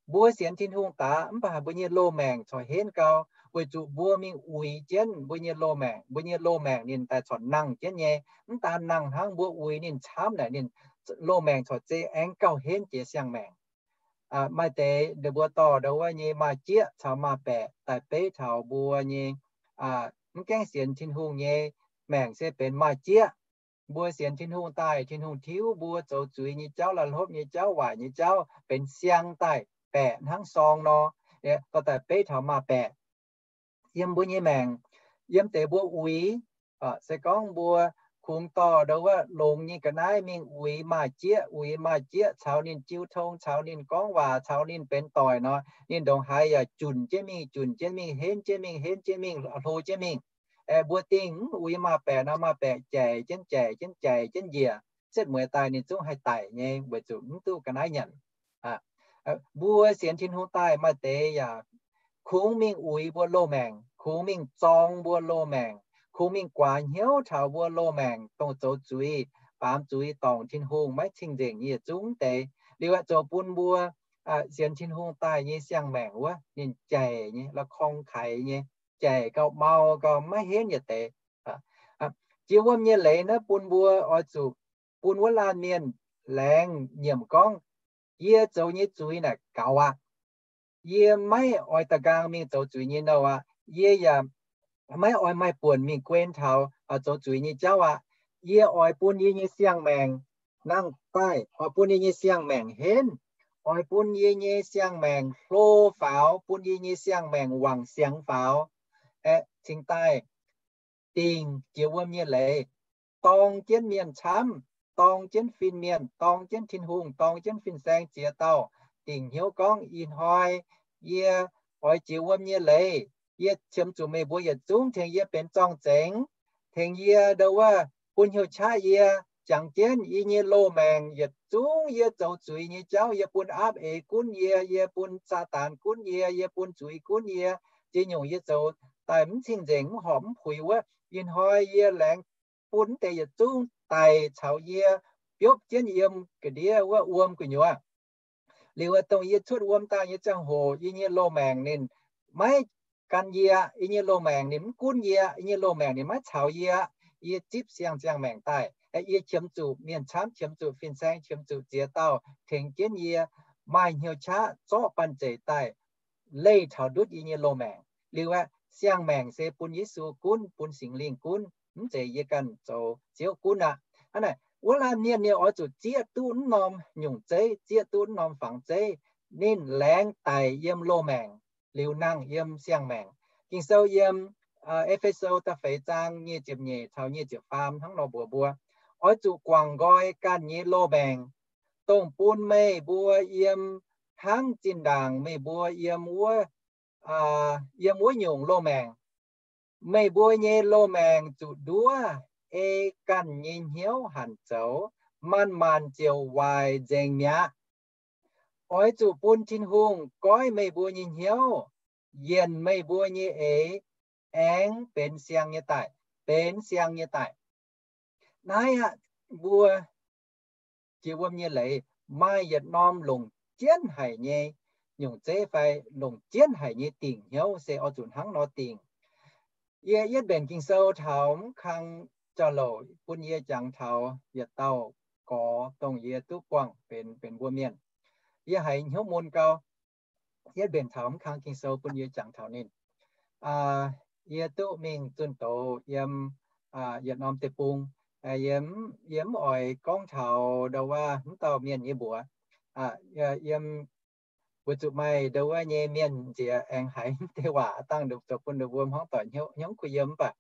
Mbuo sienx Tin-Hungh daaih mv baac haiz mbuo nyei loz-maengc corc henv gau, weic zuqc mbuo mingh uix jienv mbuo nyei loz-maengc. Mbuo nyei loz-maengc ninh daaih corc nangh jienv nyei. Mv daan nangh hnangv, mbuo uix ninh camv naaic ninh loz-maengc corc zei aengx gauh henv jiex siang-maengc. Maaih deix ninh mbuo dorh ndo wuov nyei maaih jieqv caux maaih baeqc daaih beiv taux mbuo nyei mv gaengh sienx Tin-Hungh nyei maengc se benx maaih jieqv. Mbuo sienx Tin-Hungh daaih, Tin-Hungh tiuv mbuo zoux zuiz nyei jauv, la'hlopv nyei jauv, waaic nyei jauv, benx siang daaih baeqc hnangv sorng nor, dorh daaih beiv taux maaih baeqc. Yiem mbuo nyei maengc, yiem deix mbuo uix, se gorngv mbuo kungx dorh ndo wuov longx nyei ga'naaiv mingh uix maaih jieqv, uix maaih jieqv caux ninh jiu tong, caux ninh gorngv waac, caux ninh benx doic nor, ninh ndongc haaix yaac junc jienv mingh, junc jienv mingh, henv jienv mingh, henv jienv mingh, hlo jienv mingh. Mbuo dingh mv uix maaih baeqc nor, maaih baeqc jaic jienv, jaic jienv, jaic jienv njiec, setv mueiz daaih ninh zungv haih daic nyei, weic zuqc mv duqv ga'naaiv nyanc. Mbuo sienx Tin-Hungh daaih maaih deix yaac kungx mingh uix mbuo loz-maengc, kungx mingh zorng mbuo loz-maengc, kungx mingh guaax hnyouv taux mbuo loz-maengc, dongh zoux zuiz, baamz zuiz, dorngc Tin-Hungh, maiv cing nzengc nyei yietc zungv deix. Liuz aeqv, zoux bun mbuo sienx Tin-Hungh daaih nyei siang-maengc wuov ninh jaic nyei, la'korng kaix nyei, jaic gau, mau gau, maiv henv yietc deix. Jiex wuom nyei leiz naaiv bun mbuo oix zuqc bun wuov laanh mienh laengz nyiemc gorngv, yie zoux nyei zuiz naaic gaux aqv. Yie maiv oix da'nqaang mingh zoux zuiz nyei nouh aqv. Yie yaac maiv oix maaih buonc mingh guen taux zoux zuiz nyei jauv aqv. Yie oix bun yie nyei siang-maengc nangh daaih, oix bun yie nyei siang-maengc henv, oix bun yie nyei siang-maengc hlo faaux, bun yie nyei siang-maengc wangc siangx faaux, aeqv, cingx daaih dingc jiex wuom nyei leiz, dorng jienv mienh camv, dorng jienv fin-mienh, dorng jienv Tin-Hungh, dorng jienv fin-saeng ziex dauh, dingc hnyouv gorngv, ih hnoi yie oix jiex wuom nyei leiz, yie qiemx zuqc meih mbuo yietc zungv tengx yie benx zorng-zengx, tengx yie ndau wuov bun hnyouv qaqv yie, jangx jienv yie nyei loz-maengc yietc zungv yie zoux zuiz nyei jauv, yie bun aapv eix gunv yie, yie bun Saadaan gunv yie, yie bun zuiz gunv yie, ziex nyungc yie zoux daaih mv cing-nzengc, mv horpc mv puix wuov, ih hnoi yie laengz bun deix yietc zungv daic caux yie, biopv jienv yiem ga'ndiev wuov wuom gu'nyuoz. Liuz dongh yie cuotv wuom daaih nyei ziangh hoc, yie nyei loz-maengc ninh maiv gan yie, yie nyei loz-maengc ninh mv gunv yie, yie nyei loz-maengc ninh maiv caux yie, yie zipv siang-ziangh maengc daaih. Yie qiemx zuqc mienh camv, qiemx zuqc fin-saeng, qiemx zuqc ziex dauh tengx jienv yie maaih hnyouv qaqv zorqv banh zeic daaih leih taux ndutv yie nyei loz-maengc. Liuz aeqv, siang-maengc se bun Yesu gunv, bun Singx Lingh gunv, mv zeiz yie ganh zoux Ziouv gunv aqv. Hnangv naaic, wuov laanh mienh ninh oix zuqc zieqv duqv mv norm nyungc zeiv, zieqv duqv mv norm fangx zeiv, ninh laengz daic yiem loz-maengc liuz nangh yiem siang-maengc. Ging-Sou yiem E^fe^so da'feix zaang nyic ziepc nyeic caux nyic ziepc faam hnangv nor mbuox mbuo, oix zuqc guangc nqoi ganh nyei loz-maengc, dongh bun meih mbuo yiem hnangv zinh ndaangc meih mbuo yiem wuov, yiem wuov nyungc loz-maengc. Meih mbuo nyei loz-maengc zuqc nduov ei ganh nyei hnyouv hanc zoux, maanc-maanc ziouc waaic nzengc mi'aqv. Oix zuqc bun Tin-Hungh goiv meih mbuo nyei hnyouv, yienc meih mbuo nyei eix, aengx benx siang nyei daic, benx siang nyei daic. Naaiv aqv, mbuo jiex wuom nyei leiz maaih yietc norm longc jienv haic nyei nyungc zeiv fai longc jienv haic nyei dingc hnyouv se oix zuqc hnangv nor dingc. Yie yietv mbenc Ging-Sou taux mv kang jauv-louc bun yie jangx taux yietc dauh gorx dongh yie duqv buangh benx, benx mbuo mienh. Yie haiz hnyouv mun gau. Yietv mbenc taux mv kang Ging-Sou bun yie jangx taux ninh. Yie duqv mingh zunh doz yiem yietc norm deic-bung. Yie mv oix gorngv taux ndau wuov mv dauh mienh nyei mbuox. Yiem weic zuqc maaih ndau wuov nyei mienh nziex aengx haiz mv deix waac dangh zoux bun ninh mbuo hmuangv doic hnyouv kuh yiem mv baac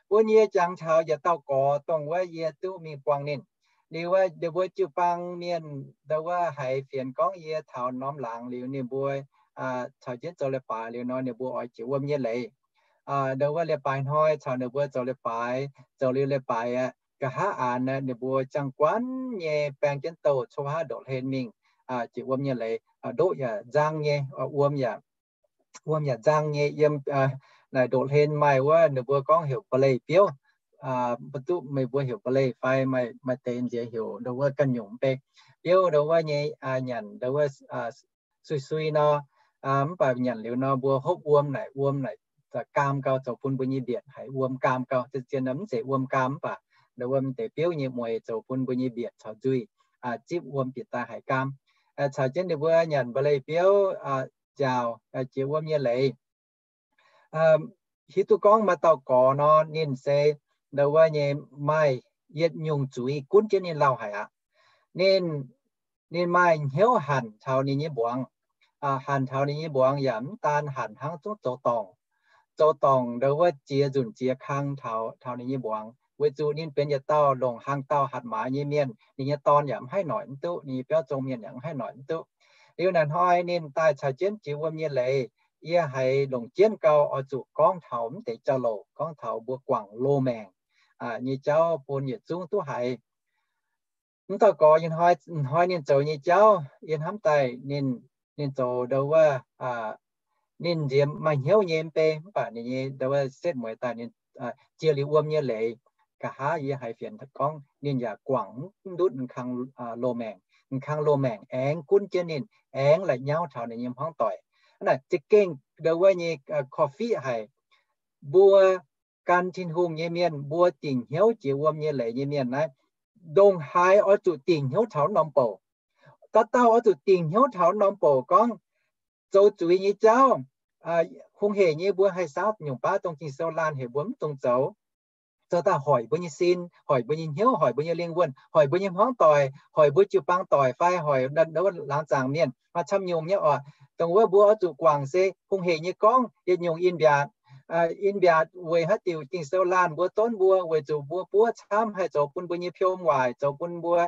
bun yie jangx taux yietc dauh gorx dongh wuov yie duqv mingh buangh ninh. Liuz wuov ninh mbuo jiu-baang mienh ndau wuov haiz fienx gorngv yie taux norm laangz liuz ninh mbuo caux jienv zoux leiz-baaix liuz nor ninh mbuo oix jiex wuom nyei leiz. Ndau wuov leiz-baaix hnoi caux ninh mbuo zoux leiz-baaix, zoux liuz leiz-baaix aqv, nqa'haav aanx ninh mbuo jangx guanv nyei baeng jienv douh cov haav ndoqc hlen mingh jiex wuom nyei leiz. Ndoqv yaac nzang nyei, wuom yaac, wuom yaac nzang nyei. Yiem naaic ndoqc hlen maaih wuov ninh mbuo gorngv heuc mba'leih biouv. Mv duqv meih mbuo heuc mba'leih fai maaih deix nziex heuc ndau wuov ganh nyungc mv bei. Biouv ndau wuov nyei nyanc ndau wuov sui-sui nor, mv baac nyanc liuz nor mbuo hopv wuom naaic, wuom naaic gaam gau, zoux bun mbuo nyei mbietc haiz wuom gaam gau. Zien-zien nor mv zeiz wuom gaam mv baac ndau wuov deix biouv nyei mueiz zoux bun mbuo nyei mbietc caux nzuih zipv wuom bieqc daaih haiz gaam. Caux jienv ninh mbuo nyanc mba'leih biouv nziaauc jiex wuom nyei leiz. Hiuv duqv gorngv maaih dauh gorx nor, ninh se ndau wuov nyei maaih yietc nyungc zuiz gunv jienv ninh lauh haic aqv. Ninh, ninh maaih hnyouv hanc taux ninh nyei mbuangz. Hanc taux ninh nyei mbuangz yaac mv daan hanc hnangv, zungv zoux dorngc. Zoux dorngc ndau wuov jiex nzunc jiex kang taux, taux ninh nyei mbuangz, weic zuqc ninh benx yietc dauh longc hlang dauh hatc maaz nyei mienh. Ninh nyei dorn yaac mv haih noic mv duqv, ninh nyei biauv zong mienh yaac mv haih noic mv duqv. Liuz naaic hnoi ninh daaih caux jienv jiex wuom nyei leiz, yie haiz longc jienv gau oix zuqc gorngv taux mv deix jauv-louc, gorngv taux mbuo guangc loz-maengc nyei jauv bun yietc zungv duqv haiz. Mv dauh gorx ih hnoi, hnoi ninh zoux nyei jauv yie hnamv daaih ninh, ninh zoux ndau wuov, ninh nziex maaih hnyouv nyei mv bei, mv baac ninh nyei ndau wuov setv mueiz daaih ninh jiex liuz wuom nyei leiz, nqa'haav yie haiz fienx gorngv ninh yaac guangc mv ndutv kang loz-maengc. Kang loz-maengc aengx gunv jienv ninh, aengx la'nyauv taux ninh nyei hmuangv doic. Hnangv naaic za'gengh ndau wuov nyei korv-fiqv haic. Mbuo gan Tin-Hungh nyei mienh, mbuo dingc hnyouv jiex wuom nyei leiz nyei mienh naaiv, ndongc haaix oix zuqc dingc hnyouv taux norm bouc. Dauh dauh oix zuqc dingc hnyouv taux norm bouc gorngv zoux zuiz nyei jauv, hungh hec nyei mbuo haih saauv nyungc baav dongh Ging-Sou laanh heuc mbuo mv dungx zoux. Zoux daaih hoic mbuo nyei sin, hoic mbuo nyei hnyouv, hoic mbuo nyei lingh wuonh, hoic mbuo nyei hmuangv doic, hoic mbuo jiu-baang doic fai hoic laangz zaangc mienh maaih camv nyungc nyei oc. Dongh wuov mbuo oix zuqc guangc se hungh hec nyei gorngv yietc nyungc in mbiaatc. in-mbiatc weic haaix diuc Ging-Sou laanh mbuo donv mbuo? Weic zuqc mbuo buov camv haih zoux bun mbuo nyei piom waaic, zoux bun mbuo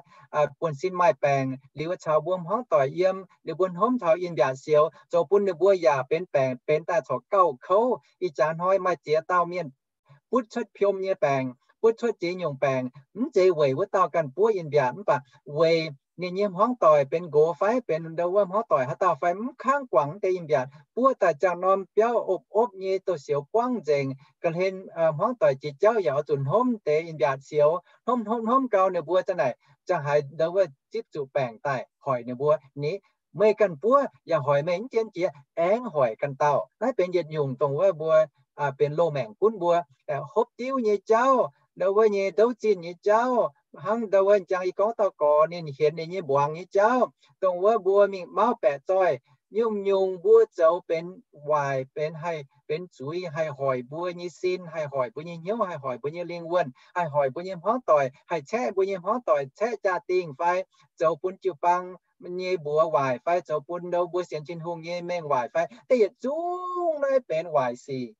buonv-sin maaih baengc, liuz caux mbuo hmuangv doic yiem, liuz mbuo hnomv taux in-mbiatc sioux, zoux bun ninh mbuo yaac benx baengc, benx daaih corc gauh kouv. Ih jaax hnoi maaih ziex dauh mienh butv cuotv piom nyei baengc, butv cuotv ziex nyungc baengc, mv zeiz weic wuov dauh ganh buov in-mbiatc, mv baac weic ninh nyei hmuangv doic benx nqox fai benx ndau wuov hmuangv doic haaix dauh fai mv kangv guangc deix in-mbiatc, buov daaih ziangh norm biauv opv-opv nyei, douz-sioux buangv nzengc. Ga'hlen hmuangv doic jiex jauv yaac oix zuqc hnomv deix in-mbiatc sioux, hnomv hnomv hnomv gau ninh mbuo za'naaic ziangh haaix ndau wuov zipv zuqc baengc daaih hoic ninh mbuo ni. Meih ganh buov yaac hoic meih mv jien jiex, aengx hoic ganh dauh. Naaiv benx yietc nyungc dongh wuov mbuo benx loz-maengc gunv mbuo, hopv diuv nyei jauv, ndau wuov nyei ndouv zinh nyei jauv, hnangv ndau wuov jangx yie gorngv dauh gorx ninh hienx ninh nyei mbuangz nyei jauv, dongh wuov mbuo mingh mauv baeqc zoih, nyungc-nyungc mbuo zoux benx waaic, benx haih benx zuiz, haih hoic mbuo nyei sin, haih hoic mbuo nyei hnyouv, haih hoic mbuo nyei lingh wuonh, haih hoic mbuo nyei hmuangv doic, haih caeqv mbuo nyei hmuangv doic, caeqv jaa-dingh fai zoux bun jiu-baang nyei mbuox waaic fai zoux bun ndau mbuo sienx Tin-Hungh nyei mengh waaic fai, da'yietv zungv naaiv benx waaic sic.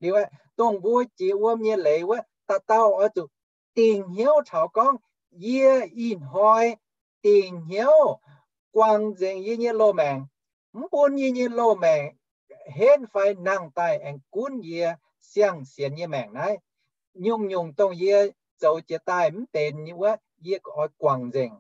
Liuz aeqv, dongh mbuo jiex wuom nyei leiz wuov, dauh dauh oix zuqc dingc hnyouv taux gorngv, yie ih hnoi dingc hnyouv guangc nzengc yie nyei loz-maengc, mv bun yie nyei loz-maengc henv fai nangh daaih aengx gunv yie siang-sienx nyei maengc naaiv. Nyungc-nyungc dongh yie zoux jiex daaih mv benx wuov, yie oix guangc nzengc,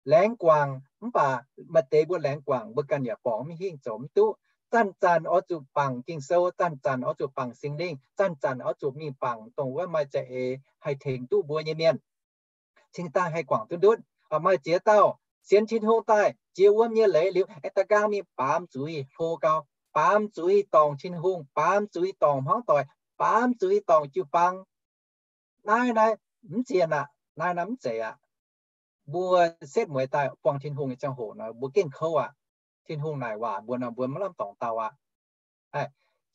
laengz guangc. Mv baac maaih deix mbuo laengz guangc mbuo ganh yaac borngz mv hingh, zoux mv duqv. Zanc-zanc oix zuqc bangc Ging-Sou, zanc-zanc oix zuqc bangc Singx Lingh, zanc-zanc oix zuqc mingh bangc dongh wuov maaih za'eix haih tengx duqv mbuo nyei mienh. Cingx daaih haih guangc duqv ndutv. Maaih ziex dauh sienx Tin-Hungh daaih jiex wuom nyei leiz liuz, aengx da'gaang mingh baamz zuiz hlo gau, baamz zuiz dorngc Tin-Hungh, baamz zuiz dorngc hmuangv doic, baamz zuiz dorngc jiu-baang. Naaiv naaiv mv zien aqv. Naaiv naaiv mv zeiz aqv. Mbuo setv mueiz daaih buangh Tin-Hungh nyei ziangh hoc nor, mbuo gengh kouv aqv. Tin-Hungh naaic waac mbuo nor, mbuo maiv lamh dorngx dau aqv.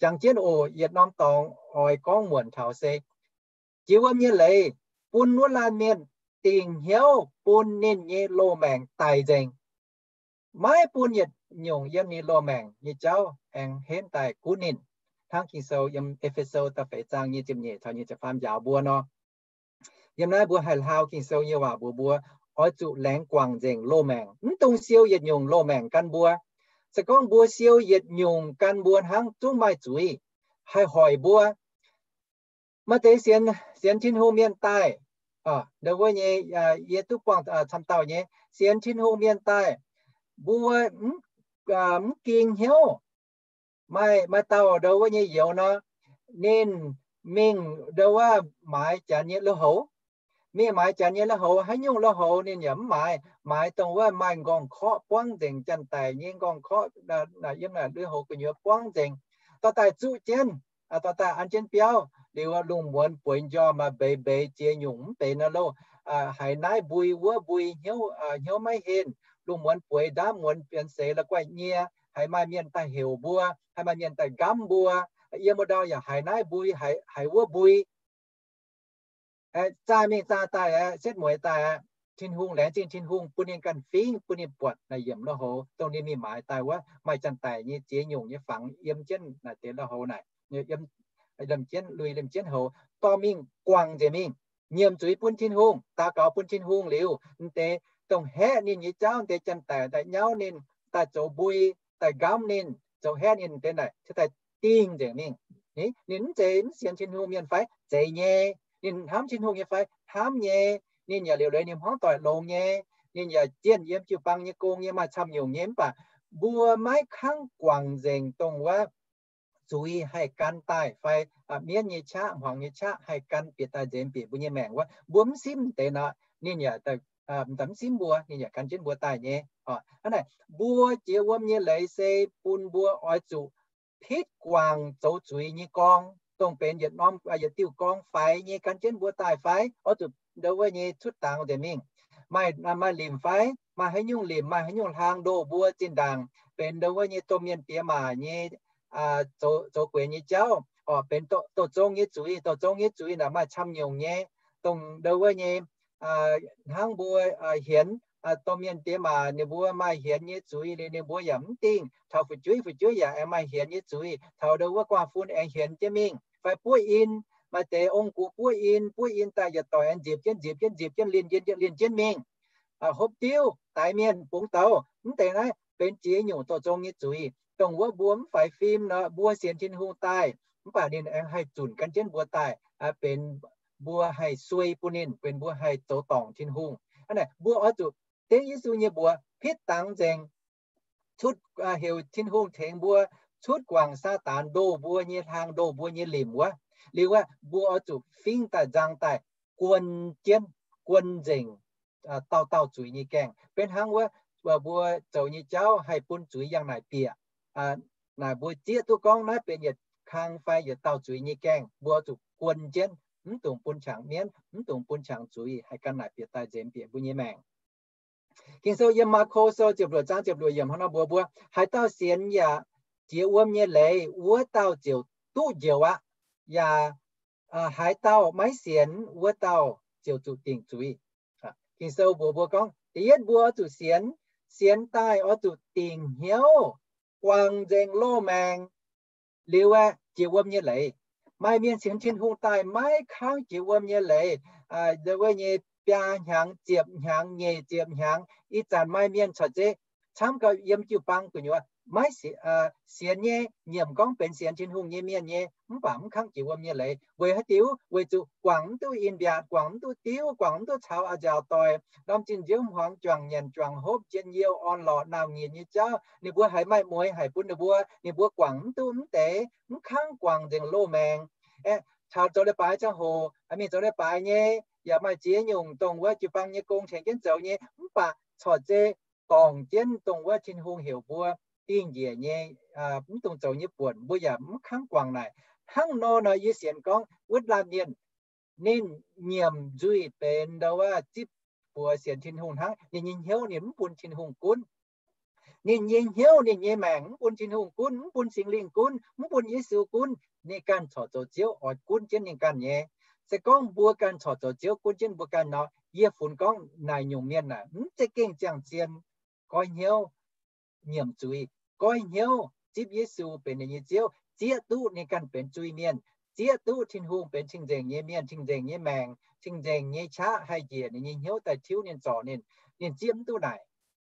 Jangx jienv oc, yietc norm dorngx oix gorngv muonc taux se jiex wuom nyei leiz bun wuov laanh mienh dingc hnyouv bun ninh nyei loz-maengc daic nzengc. Maiv bun yietc nyungc yiem ninh loz-maengc nyei jauv aengx henv daaih gunv ninh. Hnangv Ging-Sou yiem E^fe^so da'feix zaang nyic ziepc nyeic caux nyic ziepc faam njaaux mbuo nor, yiem naaiv mbuo haih hlau Ging-Sou nyei waac mbuox mbuo, oix zuqc laengz guangc nzengc loz-maengc, mv dungx siou yietc nyungc loz-maengc gan mbuo. Se gorngv mbuo siou yietc nyungc gan mbuo hnangv, zungv maaih zuiz haih hoic mbuo. Maaih deix sienx, sienx Tin-Hungh mienh daaih, ndau wuov nyei, yie duqv buangh camv dauh nyei, sienx Tin-Hungh mienh daaih, mbuo mv ging hnyouv. Maaih, maaih dauh ndau wuov nyei youz nor, ninh mingh ndau wuov maaiz janx nyei lui-houx. Mingh maaiz janx nyei lui-houx, haaix nyungc lui-houx ninh yaac mv maaiz. Maaiz dongh wuov maaih nqorngv-korqv buangv nzengc, janx-daic nyei nqorngv-korqv yiem naaic lui-houx gu'nyuoz buangv nzengc. Dorh daaih zuqv jienv, dorh daaih an jienv biauv liuz, lungh muonz bueix njormh mbeix mbeix ziex nyungc mv benx nor loh. Haiz naaiv mbui wuov mbui, hnyouv, hnyouv maiv henh. Lungh muonz bueix ndaamv muonz bienx seix la'guaih nyie. Haiz maaih mienh daaih heuc mbuo, haiz maaih mienh daaih nqamv mbuo. Yiem wuov ndau yaac haiz naaiv mbui, haiz wuov mbui. Zaah mingh zaah daaih aqv, setv mueiz daaih aqv. Tin-Hungh, laengz zingh Tin-Hungh bun ninh ganh fingx, bun ninh buatc naaic yiemc lui-houx dongh ninh mingh maaiz daaih wuov, maaih janx-daic nyei ziex nyungc nyei fangx yiem jienv naaic deix lui-houx naaic, liemh jienv lui, liemh jienv houx. Dorh mingh guangc nzengc mingh, nyiemc zuiz bun Tin-Hungh, daux gaux bun Tin-Hungh liuz, m'deix dongh haeqv ninh nyei jauv, m'deix janx-daic daaih nyauv ninh, daaih zoux mbui, daaih nqamv ninh, zoux haeqv ninh deix naaic, daaih dingh nzengc mingh. Ninh mv zeiz mv sienx Tin-Hungh mienh fai? Zeiz nyei. Ninh hnamv Tin-Hungh nyei fai? Hnamv nyei. Ninh yaac liuc leiz ninh hmuangv doic longx nyei. Ninh yaac jienh yiem jiu-baang nyei gong nyei, maaih camv nyungc nyei. Mv baac mbuo maiv kangv guangc nzengc dongh wuov zuiz haih gan daaih fai mienv nyei qaqv, hmuangx nyei qaqv haih gan bieqc daaih nzengc bieqc mbuo nyei maengc wuov, mbuo mv simv deix nor, ninh yaac mv simv mbuo, ninh yaac gan jienv mbuo daaih nyei. Hnangv naaic, mbuo jiex wuom nyei leiz se bun mbuo oix zuqc pitv guangc zoux zuiz nyei gorngv, dongh benx yietc norm, yietc diuh gorngv faix nyei gan jienv mbuo daaih fai? Oix zuqc ndau wuov nyei cuotv dangx nzengc mingh. Maaih, maaih limc fai? Maaih haaix nyungc limc, maaih haaix nyungc hlang ndoh mbuo zinh ndaangc benx ndau wuov nyei domh mienh diex maac nyei zoux gueix nyei jauv, orqc, benx doh zong nyei zuiz. Doh zong nyei zuiz naaic maaih camv nyungc nyei, dongh ndau wuov nyei hnangv mbuo hienx domh mienh diex maac, ninh mbuo maaih hienx nyei zuiz liuz, ninh mbuo yaac mv dingh. Taux fu'jueiv, fu'jueiv yaac aengx maaih hienx nyei zuiz. Taux ndau wuov guaav fun aengx hienx jienv mingh. fai buov in, maaih deix ong-gux buov in, buov in daaih yietc doic aengx nziepc jienv, nziepc jienv, nziepc jienv, linh jienv, linh jienv mingh. Hopv diuv, daix mienh, bungx douz, mv deix naaiv benx ziex nyungc douz zong nyei zuiz, dongh wuov mbuo mv faix fim nor, mbuo sienx Tin-Hungh daaih, mv baac ninh aengx haih zunc gan jienv mbuo daaih, benx mbuo haih suei bun ninh, benx mbuo haih zoux dorngc Tin-Hungh. Hnangv naaic, mbuo oix zuqc dengv Yesu nyei mbuox pitv dangx nzengc, cutv, heuc Tin-Hungh tengx mbuo cutv guangc Saadaan ndoh mbuo nyei hlang, ndoh mbuo nyei limc wuov. Liuz aeqv, mbuo oix zuqc fingv daaih nzang daaih guon jienv, guon nzengc dauh dauh zuiz nyei gaengh. Benx hnangv wuov, mbuo zoux nyei jauv haih bun zuiz yangh naaic bieqc. Naaic mbuo zieqv duqv gorngv naaiv benx yietc kang fai yietc dauh zuiz nyei gaengh, mbuo zuqc guon jienv, mv dungx bun qangx mienv, mv dungx bun qangx zuiz haih gan naaic bieqc daaih nzemx bieqc mbuo nyei maengc. Ging-Sou yiem Maako Sou ziepc luoqc zaang ziepc luoqc yiemc hnangv nor mbuox mbuo, haaix dauh sienx yaac jiex wuom nyei leiz, wuov dauh ziouc duqv njoux aqv. Yaac haaix dauh maiv sienx, wuov dauh ziouc zuqc dingc zuiz. Ging-Sou mbuox mbuo gorngv, da'yietv mbuo oix zuqc sienx. Sienx daaih oix zuqc dingc hnyouv, guangc nzengc loz-maengc, liuz aeqv, jiex wuom nyei leiz. Maaih mienh sienx Tin-Hungh daaih maiv kangv jiex wuom nyei leiz, ndau wuov nyei biaa hnyangx, ziepc hnyangx, nyic ziepc hnyangx. Ih zanc maaih mienh corc zeiz camv gau yiem jiu-baang gu'nyuoz maiv sienx nyei, nyiemc gorngv benx sienx Tin-Hungh nyei mienh nyei, mv baac mv kangv jiex wuom nyei leiz. Weic haaix diuc? Weic zuqc guangc mv duqv in-mbiaatc, guangc mv duqv diuv, guangc mv duqv caux a'nziaauc doic, ndorm zinh nziouv hmuangx, juangc nyanc juangc hopv, njien-youh, orn-lorqc, nauc nyitc nyei jauv, ninh mbuo haiz maaih mueix haic bun ninh mbuo, ninh mbuo guangc mv duqv mv deix, mv kangv guangc nzengc loz-maengc. Aeqv, taux zoux leiz-baaix ziangh hoc, mingh zoux leiz-baaix nyei, yaac maaih ziex nyungc dongh wuov jiu-baang nyei gong tengx jienv zoux nyei, mv baac corc zeiz dorngc jienv dongh wuov Tin-Hungh heuc mbuo dingh njiec nyei, mv dungx zoux nyei buonc, mbuo yaac mv kangv guangc naaic. Hnangv nor nor yie sienx gorngv wuov laanh mienh, ninh nyiemc nzuih benx ndau wuov zipv buoz sienx Tin-Hungh hnangv. Ninh nyei hnyouv ninh mv bun Tin-Hungh gunv. Ninh nyei hnyouv, ninh nyei maengc mv bun Tin-Hungh gunv, mv bun Singx Lingh gunv, mv bun Yesu gunv. Ninh ganh corc zoux Ziouv oix gunv jienv ninh ganh nyei. Se gorngv mbuo ganh corc zoux Ziouv gunv jienv mbuo ganh nor, yie funx gorngv naaic nyungc mienh naaic mv zeiz gengh ziangh zien goiv hnyouv nyiemc zuiz, goiv hnyouv zipv Yesu benx ninh nyei Ziouv, zieqv duqv ninh ganh benx zuiz mienh, zieqv duqv Tin-Hungh benx cing-nzengc nyei mienh, cing-nzengc nyei maengc, cing-nzengc nyei qaqv haih njiec ninh nyei hnyouv daaih tiuv ninh, zorc ninh. Ninh zieqv mv duqv naaic.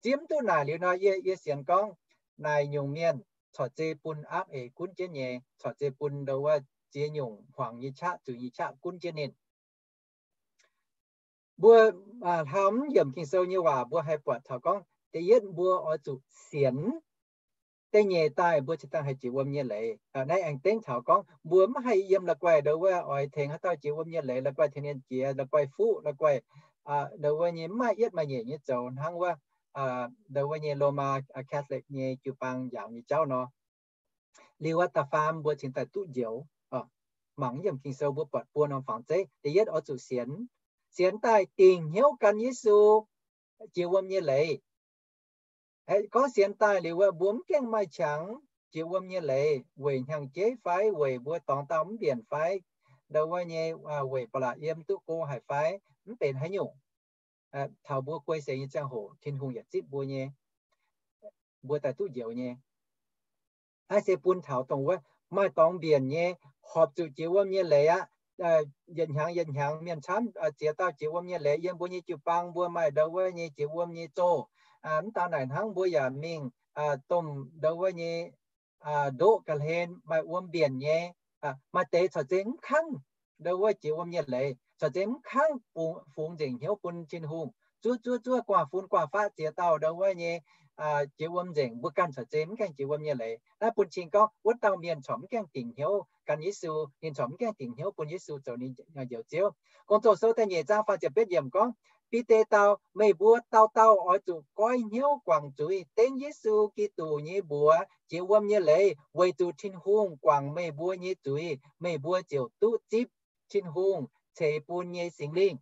Zieqv mv duqv naaic liuz nor, yie, yie sienx gorngv naaic nyungc mienh corc zeiz bun apv eix gunv jienv nyei, corc zeiz bun ndau wuov ziex nyungc hmuangx nyei qaqv, zuiz nyei qaqv gunv jienv ninh. Mbuo hlauv mv yiemc Ging-Sou nyei waac mbuo haih buatc taux gorngv da'yietv mbuo oix zuqc sienx. Da'nyeic daaih mbuo cingx daaih haih jiex wuom nyei leiz. Naaiv aengx dengv taux gorngv mbuo mv haih yiem la'guaih ndau wuov oix tengx haaix dauh jiex wuom nyei leiz, la'guaih tengx ninh jiex, la'guaih fuqv, la'guaih ndau wuov nyei mv maaih yietv maaih nyeic nyei zoux hnangv wuov ndau wuov nyei Lomaa Catholic nyei jiu-baang njaaux nyei jauv nor. Liuz aqv, da'faam mbuo cingx daaih duqv njoux. Mangc yiem Ging-Sou mbuo buatc buo norm fangx zeiv. Da'yietv oix zuqc sienx. Sienx daaih dingc hnyouv gan Yesu jiex wuom nyei leiz. Gorngv sienx daaih liuz wuov mbuo mv gaengh maaih qangx jiex wuom nyei leiz, weic hnyangx-jeiv fai weic mbuo dorngx dauh mv mbienc fai ndau wuov nyei weic ba'laqc yiem duqv go haic fai mv benx haaix nyungc, taux mbuo guei seix nyei ziangh hoc Tin-Hungh yaac zipv mbuo nyei, mbuo daaih duqv njoux nyei. Naaiv se bun taux dongh wuov maaih dorngx mbienc nyei, horpc zuqc jiex wuom nyei leiz aqv. Yietc hnyangx yietc hnyangx mienh camv ziex dauh jiex wuom nyei leiz yiem mbuo nyei jiu-baang, mbuo maaih ndau wuov nyei jiex wuom nyei zoh. Mv daan naaic hnangv mbuo yaac mingh domh ndau wuov nyei ndoqv ga'hlen maaih wuom mbienc nyei. Maaih deix corc zeiz mv kangv ndau wuov jiex wuom nyei leiz, corc zeiz mv kangv fungx nzengc hnyouv bun Tin-Hungh. Zuov zuov zuov guaav fun guaav faqv ziex dauh ndau wuov nyei jiex wuom nzengc, mbuo ganh corc zeiz mv gaengh jiex wuom nyei leiz. Naaiv bun cing gorngv wuov dauh mienh corc mv gaengh dingc hnyouv gan Yesu, ninh corc mv gaengh dingc hnyouv bun Yesu zoux ninh njoux Ziouv. Gong-Zoh sou da'nyeic zaang faah ziepc betv yiemc gorngv, Bide dau, meih mbuo dauh dauh oix zuqc goiv hnyouv guangc zuiz, dengv Yesu Giduc nyei mbuox jiex wuom nyei leiz, weic zuqc Tin-Hungh guangc meih mbuo nyei zuiz, meih mbuo ziouc duqv zipv Tin-Hungh ceix bun nyei Singx Lingh.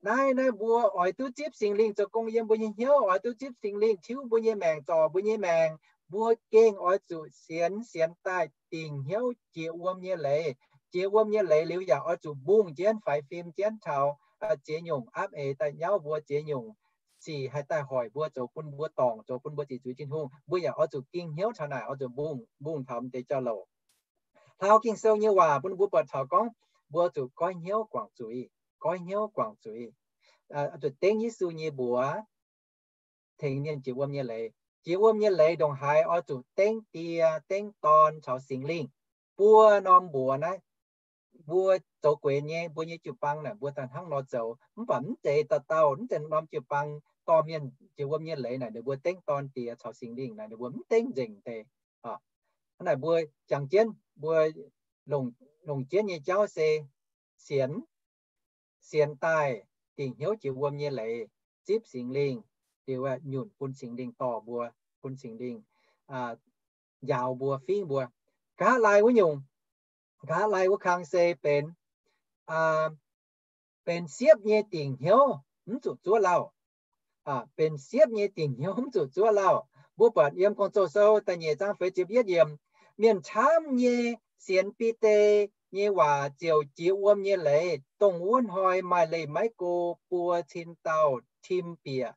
Naaiv, naaiv mbuo oix duqv zipv Singx Lingh zoux gong yiem mbuo nyei hnyouv, oix duqv zipv Singx Lingh tiuv mbuo nyei maengc, zorc mbuo nyei maengc. Mbuo gengh oix zuqc sienx, sienx daaih dingc hnyouv jiex wuom nyei leiz. Jiex wuom nyei leiz liuz yaac oix zuqc mbungh jienv, faix fim jienv taux ziex nyungc apv eix daaih nyauv mbuo, ziex nyungc sic haih daaih hoic mbuo, zoux bun mbuo dorngc, zoux bun mbuo ziqc zuiz Tin-Hungh. Mbuo yaac oix zuqc ging hnyouv taux naaic, oix zuqc mbungh, mbungh taux m'deix jauv-louc. Hlauv Ging-Sou nyei waac bun mbuo buatc taux gorngv mbuo zuqc goiv hnyouv guangc zuiz, goiv hnyouv guangc zuiz, zuqc dengv Yesu nyei mbuox tengx mienh jiex wuom nyei leiz. Jiex wuom nyei leiz ndongc haaix oix zuqc dengv Die, dengv Dorn caux Singx Lingh. Buo norm mbuox naaiv, mbuo zoux guenx nyei, mbuo nyei jiu-baang naaic mbuo daaih hnangv nor zoux, mv baac mv zeiz dauh dauh, mv zeiz norm jiu-baang dorh mienh jiex wuom nyei leiz naaic ninh mbuo dengv Dorn, Diex caux Singx Lingh naaic ninh mbuo mv dengv nzengc deix. Hnangv naaic mbuo jangx jienv mbuo longc jienv nyei jauv se sienx, sienx daaih dingc hnyouv jiex wuom nyei leiz, zipv Singx Lingh, liuz nyunc bun Singx Lingh dorh mbuo, bun Singx Lingh njaaux mbuo, fingv mbuo. Nqa'haav laai wuov nyungc, nqa'haav laai wuov kang se benx, benx siepv nyei dingc hnyouv mv zuqc zuov lauh. Benx siepv nyei dingc hnyouv mv zuqc zuov lauh. Mbuo buatc yiem Gong-Zoh Sou da'nyeic zaang feix ziepc yietv yiemc, mienh camv nyei sienx Bide nyei waac ziouc jiex wuom nyei leiz, dongh wuov hnoi maaih leih maiv go buo cin dauh tim bieqc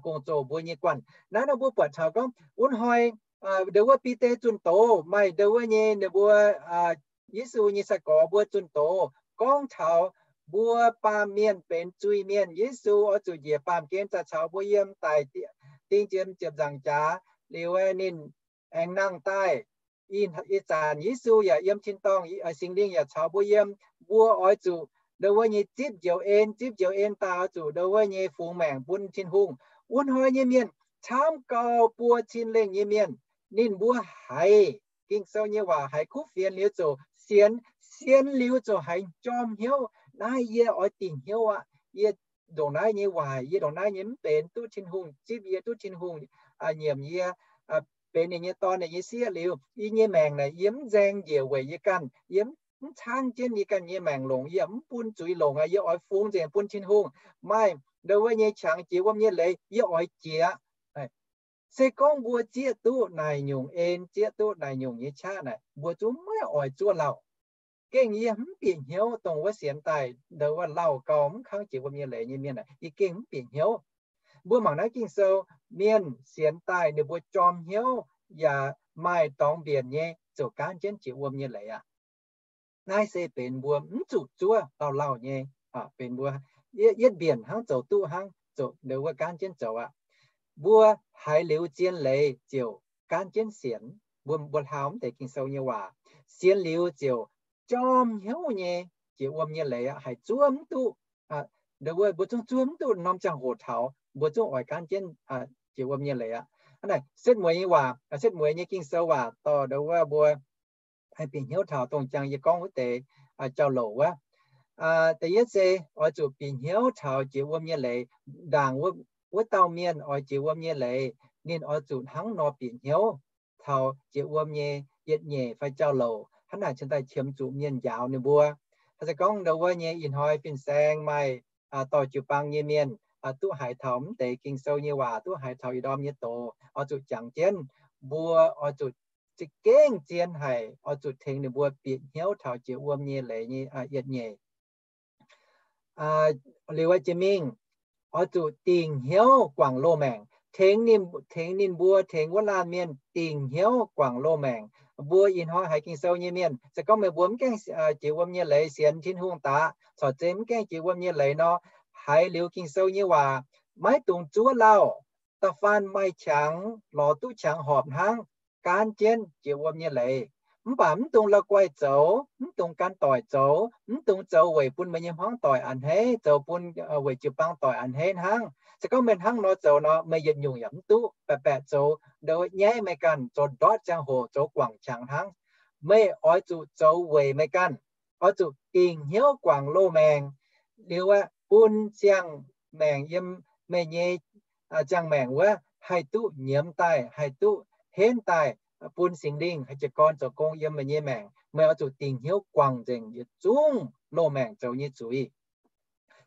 gong-zoh mbuo nyei guanh. Naaiv nor mbuo buatc taux gorngv wuov hnoi ndau wuov Bide zunh doz, maaih ndau wuov nyei ninh mbuo Yesu nyei sai-gorx mbuo zunh doz gorngv taux mbuo baamh mienh benx zuiz-mienh. Yesu oix zuqc njiec baamh gen daaih caux mbuo yiem daic ding jiem ziepc nzaangc jaax liuz, ninh aengx nangh daaih. Ih zanc Yesu yaac yiem tin-dorngh, Singx Lingh yaac caux mbuo yiem. Mbuo oix zuqc ndau wuov nyei zipv njoux en, zipv njoux en daaih oix zuqc ndau wuov nyei fungx maengc bun Tin-Hungh. Wuov hnoi nyei mienh camv gau buo cin lengh nyei mienh, ninh mbuo haiz Ging-Sou nyei waac haiz kuv fienx liuz ziouc sienx, sienx liuz ziouc haiz jorm hnyouv, naaiv yie oix dingc hnyouv aqv. Yie ndongc naaiv nyei waaic, yie ndongc naaiv nyei mv benx duqv Tin-Hungh zipv yie, duqv Tin-Hungh nyiemc yie, benx ninh nyei dorn, ninh nyei sieqv liuz, yie nyei maengc naaic yie mv nzaeng njiec weic yie ganh, yie mv caangv jienv yie ganh nyei maengc longc, yie mv bun zuiz longc aqv. Yie oix fungx nzengc bun Tin-Hungh. Maaih ndau wuov nyei qangx jiex wuom nyei leiz yie oix jiex. Se gorngv mbuo zieqv duqv naaic nyungc en, zieqv duqv naaic nyungc nyei qaqv naaic, mbuo zungv maiv oix zuov lauh. Gengh yie mv bieqc hnyouv dongh wuov sienx daaih ndau wuov lauh gau mv kangv jiex wuom nyei leiz nyei mienh aah, yie gengh mv bieqc hnyouv. Mbuo mangc naaiv Ging-Sou, mienh sienx daaih ninh mbuo jorm hnyouv yaac maaih dorngx mbienc nyei ziouc gaanv jienv jiex wuom nyei leiz aqv. Naaiv se benx mbuo mv zuqc zuov lauh lauh nyei, benx mbuo yietv mbienc hnangv zoux duqv hnangv, zoux ndau wuov gaanv jienv zoux aqv. Mbuo haiz liuz zien leiz ziouc gaanv jienv sienx. Mbuo, mbuo hlaau mv deix Ging-Sou nyei waac, sienx liuz ziouc jorm hnyouv nyei jiex wuom nyei leiz aqv, haih zuov mv duqv. Ndau wuov mbuo zungv zuov mv duqv norm ziangh hoc taux, mbuo zungv oix gaanv jienv jiex wuom nyei leiz aqv. Hnangv naaic setv mueiz nyei waac, setv mueiz nyei Ging-Sou waac dorh ndau wuov mbuo haih bieqc hnyouv taux dongh jangx yie gorngv wuov deix jauv-louc wuov. Da'yietv se oix zuqc bieqc hnyouv taux jiex wuom nyei leiz. Ndaangc wuov dauh mienh oix jiex wuom nyei leiz, ninh oix zuqc hnangv nor bieqc hnyouv taux jiex wuom nyei yietc nyeic fai jauv-louc, hnangv naaic cingx daaih qiemx zuqc mienh njaaux ninh mbuo. Haaix zanc gorngv ndau wuov nyei ih hnoi fin-saeng maaih dorh jiu-baang nyei mienh duqv haiz taux mv deix Ging-Sou nyei waac, duqv haiz taux ih ndorm nyei doz, oix zuqc jangx jienv. Mbuo oix zuqc za'gengh zien haic, oix zuqc tengx ninh mbuo bieqc hnyouv taux jiex wuom nyei leiz nyei yietc nyeic. Liuz jiex mingh, oix zuqc dingc hnyouv guangc loz-maengc, tengx ninh, tengx ninh mbuo, tengx wuov laanh mienh dingc hnyouv guangc loz-maengc. Mbuo ih hnoi haiz Ging-Sou nyei mienh, se gorngv meih mbuo mv gaengh jiex wuom nyei leiz sienx Tin-Hungh daaih, corc zeiz mv gaengh jiex wuom nyei leiz nor, haiz liuz Ging-Sou nyei waac, maiv dungx zuov lauh. Da'faanh maaih qangx lorz duqv qangx horpc hnangv, gaanv jienv jiex wuom nyei leiz. Mv baac mv dungx la'guaih zoux, mv dungx gan doic zoux, mv dungx zoux weic bun meih nyei hmuangv doic a'hneiv, zoux bun weic jiu-baang doic a'hneiv hnangv. Se gorngv meih hnangv nor zoux nor, meih yietc nyungc yaac mv duqv. Baeqc baeqc zoux ndau nyaiv meih ganh, zoux ndortv ziangh hoc zoux guangc qangx hnangv. Meih oix zuqc zoux weic meih ganh, oix zuqc dingc hnyouv guangc loz-maengc, liuz aeqv, bun ziangh maengc yiem meih nyei ziangh maengc wuov haih duqv nyiemz daaih, haih duqv henv daaih, bun Singx Lingh haih jiez gorn zoux gong yiem meih nyei maengc. Meih oix zuqc dingc hnyouv guangc nzengc yietc zungv loz-maengc zoux nyei zuiz.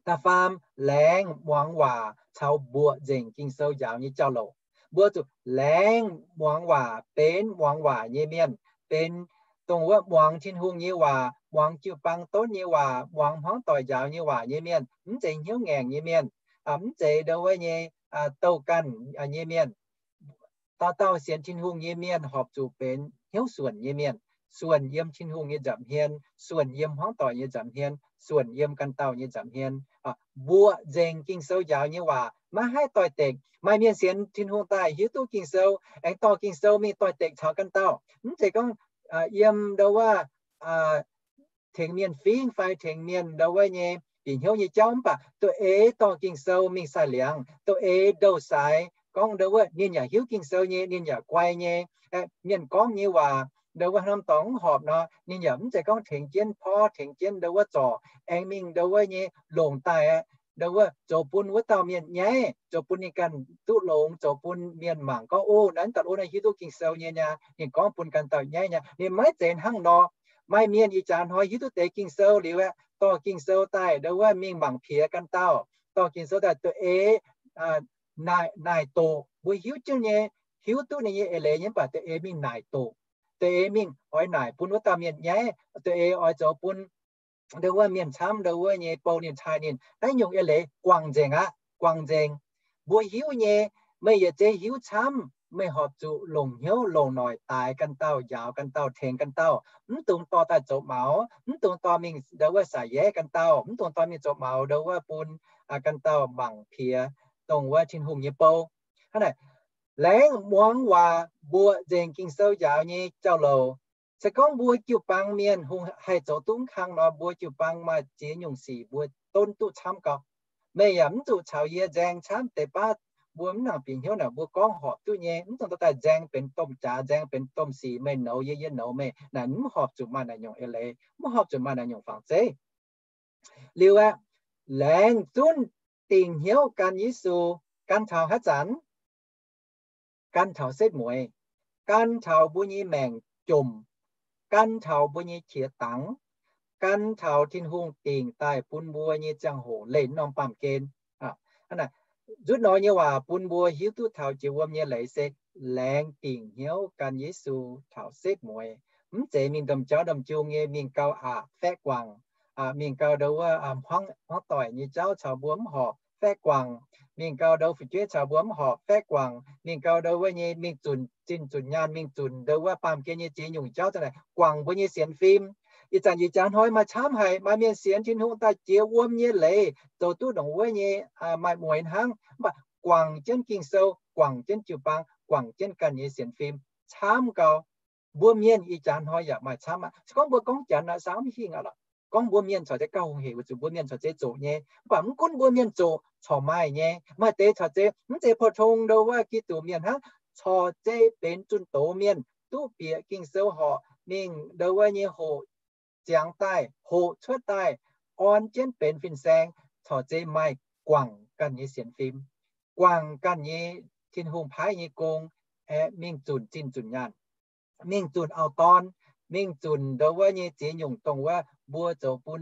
Da'faam, laengz muangx waac caux mbuoqc nzengc Ging-Sou njaaux nyei jauv-louc. Mbuo zuqc laengz muangx waac, benx muangx waac nyei mienh, benx dongh wuov muangx Tin-Hungh nyei waac, muangx jiu-baang donv nyei waac, muangx hmuangv doic njaaux nyei waac nyei mienh, mv zeiz hnyouv ngaengc nyei mienh, mv zeiz ndau wuov nyei douh ganh nyei mienh. Dauh dauh sienx Tin-Hungh nyei mienh horpc zuqc benx hnyouv suonc nyei mienh, suonc yiem Tin-Hungh nyei nza'hmien, suonc yiem hmuangv doic nyei nza'hmien, suonc yiem ganh dauh nyei nza'hmien. Mbuoqc nzengc Ging-Sou njaaux nyei waac, maiv haih doix-dekc. Maaih mienh sienx Tin-Hungh daaih hiuv duqv Ging-Sou, aengx dorh Ging-Sou mingh doix-dekc caux ganh dauh. Mv zeiz gorngv yiem ndo wuov tengx mienh fingv fai tengx mienh ndo wuov nyei bieqc hnyouv nyei jauv, mv baac duqv eix dorh Ging-Sou mingh sai-liangx, duqv eix ndouh sai, gorngv ndo wuov ninh yaac hiuv Ging-Sou nyei, ninh yaac guai nyei. Mienh gorngv nyei waac ndo wuov norm dorngx mv horpc nor, ninh yaac mv zeiz gorngv tengx jienv porv, tengx jienv ndo wuov zorc, aengx mingh ndo wuov nyei longc daaih aqv, ndo wuov zoux bun wuov dauh mienh nyaiv, zoux bun ninh ganh duqv longx, zoux bun mienh mangc gorngv, O, naaiv dauh o naaiv hiuv duqv Ging-Sou nyei niaa, ninh gorngv bun ganh dauh nyaiv niaa. Ninh maiv zeiz hnangv nor. Maaih mienh ih jaax hnoi hiuv duqv deix Ging-Sou liuz aeqv, dorh Ging-Sou daaih ndo wuov mingh mangc piex ganh dauh, dorh Ging-Sou daaih duqv eix naaic doqc. Mbuo hiuv jienv nyei, hiuv duqv ninh nyei eix leiz nyei, mv baac duqv eix mingh naaic doqc, duqv eix mingh oix naaic bun wuov dauh mienh nyaiv, duqv eix oix zoux bun ndo wuov mienh camv ndo wuov nyei bou ninh, cai ninh. Naaiv nyungc eix leiz guangc nzengc aqv, guangc nzengc. Mbuo hiuv nyei, meih yietc zei hiuv camv, meih horpc zuqc longc hnyouv longc noic daaix ganh dauh, njaaux ganh dauh, tengx ganh dauh. Mv dungx dorh daaih zoux maux, mv dungx dorh mingh ndo wuov saaix yaev ganh dauh, mv dungx dorh mingh zoux maux ndo wuov bun ganh dauh mangc piex dongh wuov Tin-Hungh nyei bou. Hnangv naaic, laengz muangx waac, mbuoqc nzengc Ging-Sou njaaux nyei jauv-louc. Se gorngv mbuo jiu-baang mienh hungh haih zoux duqv mv kang nor, mbuo jiu-baang maaih ziex nyungc sic mbuo donv duqv camv gau. Meih yaac mv zuqc caux yie nzaeng camv deix baav. Mbuo mv nangc bieqc hnyouv naaic, mbuo gorngv horpc duqv nyei, mv dungx dorh daaih nzaeng benx domh jaax, nzaeng benx domh sic, meih nouz yie, yie nouz meih. Naaic mv horpc zuqc maaih naaic nyungc eix leiz, mv horpc zuqc maaih naaic nyungc fangx zeiv. Liuz aeqv, laengz zunv dingc hnyouv gan Yesu, gan taux haaix zanc? Gan taux setv mueiz, gan taux mbuo nyei maengc jomc, gan taux mbuo nyei qiex dangx, gan taux Tin-Hungh dingc daaih bun mbuo nyei ziangh hoc leih norm baamh gen. Nzutv nor nyei waac bun mbuo hiuv duqv taux jiex wuom nyei leiz se laengz dingc hnyouv gan Yesu taux setv mueiz. Mv zeiz mingh domh jauv domh jung nyei mingh gau aqc faeqv guangc, mingh gau ndo wuov hmuangv doic nyei jauv caux mbuo mv horpc faeqv guangc, mingh gau ndo fu'jueiv caux mbuo mv horpc faeqv guangc, mingh gau ndo wuov nyei mingh zunc zinh zunc nyaanh, mingh zunc ndo wuov baamh gen nyei ziex nyungc jauv za'naaic guangc mbuo nyei sienx fim. Ih zanc ih jaax hnoi maaih camv haic, maaih mienh sienx Tin-Hungh daaih jiex wuom nyei leiz zoux duqv ndongc wuov nyei maaih mueiz hnangv, mv baac guangc jienv Ging-Sou, guangc jienv jiu-baang, guangc jienv ganh nyei sienx fim camv gau. Mbuo mienh ih jaax hnoi yaac maaih camv aqv. Se gorngv mbuo gorngv Janx naaic, saau mv hingh aqv lorqc. Gorngv mbuo mienh corc zeiz gauh hungh hec weic zuqc mbuo mienh corc zeiz zoqc nyei. Mv baac mv gunv mbuo mienh zoqc, corc maaih nyei. Maaih deix corc zeiz mv zeiz pou-tong ndo wuov Giduc mienh hnangv, corc zeiz benx zunh doz mienh, duqv bieqc Ging-Sou horc, mingh ndo wuov nyei hoqc ziangx daaih, hoqc cuotv daaih, orn jienv benx fin-saeng, corc zeiz maaih guangc ganh nyei sienx fim, guangc ganh nyei Tin-Hungh paaiv nyei gong, aeqv, mingh zunc zinh zunc nyaanh, mingh zunc auv-dorn, mingh zunc ndo wuov nyei ziex nyungc dongh wuov mbuo zoux bun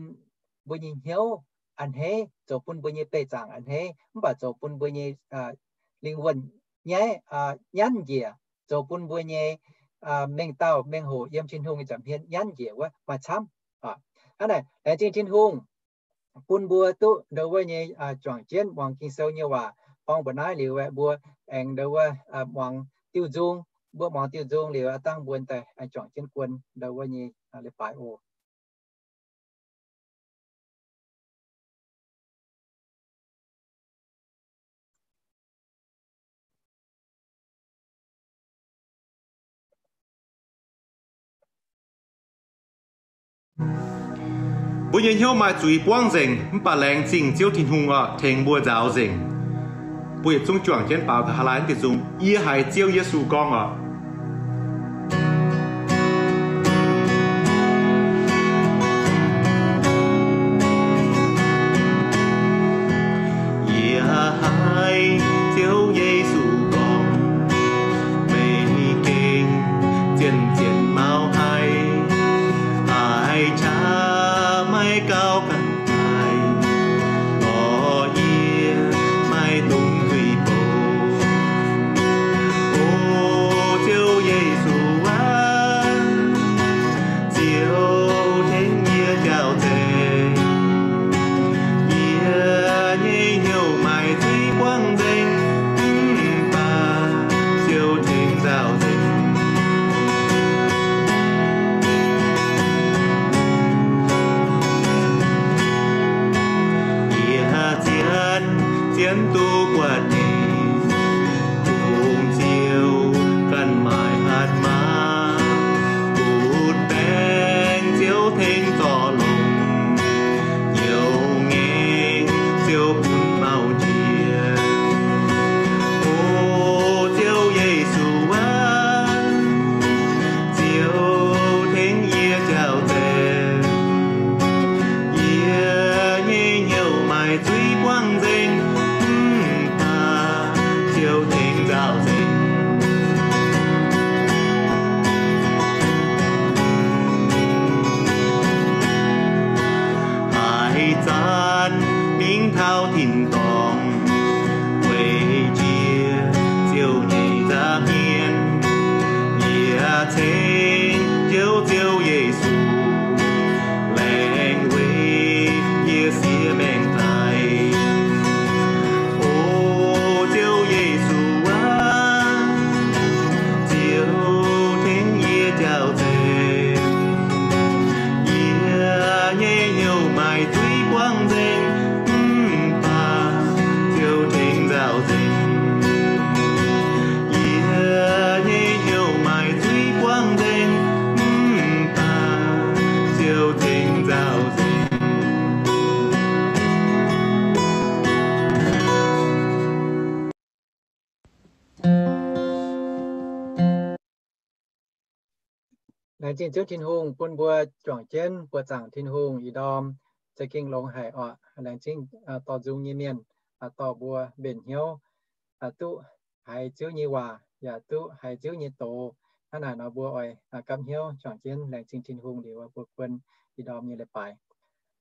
mbuo nyei hnyouv a'hneiv, zoux bun mbuo nyei beih zaangc a'hneiv, mv baac zoux bun mbuo nyei lingh wuonh nyaiv, nyanv njiec, zoux bun mbuo nyei mengh dauh mengh hoc yiem Tin-Hungh nyei nza'hmien nyanv njiec wuov maaih camv. Hnangv naaic, laengz zingh Tin-Hungh bun mbuo duqv ndo wuov nyei juangc jienv muangx Ging-Sou nyei waac. Borng mbuo naaiv liuz aeqv, mbuo aengx ndo wuov muangx diuh nzung. Mbuo muangx diuh nzung liuz, aav dangh mbuo daaih juangc jienv guon ndo wuov nyei leiz-baaix oc. Mbuo nyei hnyouv maaih zuiz buangv nzengc, mv baac laengz zingh Ziouv Tin-Hungh oc, tengx mbuo nzaaux nzengc. Mbuo yietc zungv juangc jienv baaux ga'haav laai diuh nzung. Yie haiz Ziouv Yesu gorngv oc. Yie haiz Ziouv Yesu gorngv, meih gengh zien-zien mauv haic, haiz qaqv maiv gauh ganh daaih, orv yie maiv dungx tuix bouc. O Sienx duqv buatc ninh, kungx Ziouv ganh maaih hatc maaz, butv baeng Ziouv tengx zorc longx, youz ngaengc Ziouv bun mauv jiex. O Ziouv Yesu aac, Ziouv tengx yie jauv-nzengc. Yie nyei hnyouv maaih zuiz buangv nzengc, mv baac Ziouv tengx nzauh nzengc. Haaix zanc mingh taux tin-dorngh, weic jiex Ziouv nyei nza'hmien, yie ceng Ziouv, Ziouv Yesu, laengz weic yie siex maengc daic. O Ziouv Yesu aac, Ziouv tengx yie jauv-nzengc. Yie nyei hnyouv maaih zuiz buangv nzengc, mv baac Ziouv tengx nzauh nzengc. Yie nyei hnyouv maaih zuiz buangv nzengc, mv baac Ziouv tengx nzauh nzengc. Laengz zingh Ziouv Tin-Hungh bun mbuo juangc jienv buoqc zaangc Tin-Hungh ih ndorm za'gengh longx haic oc. Laengz zingh dorh nzung nyei mienh, dorh mbuo mbenc hnyouv duqv haiz Ziouv nyei waac yaac duqv haiz Ziouv nyei doz. Hnangv naaic nor mbuo oix gapv hnyouv juangc jienv laengz zingh Tin-Hungh liuz mbuo guon ih ndorm nyei leiz-baaix.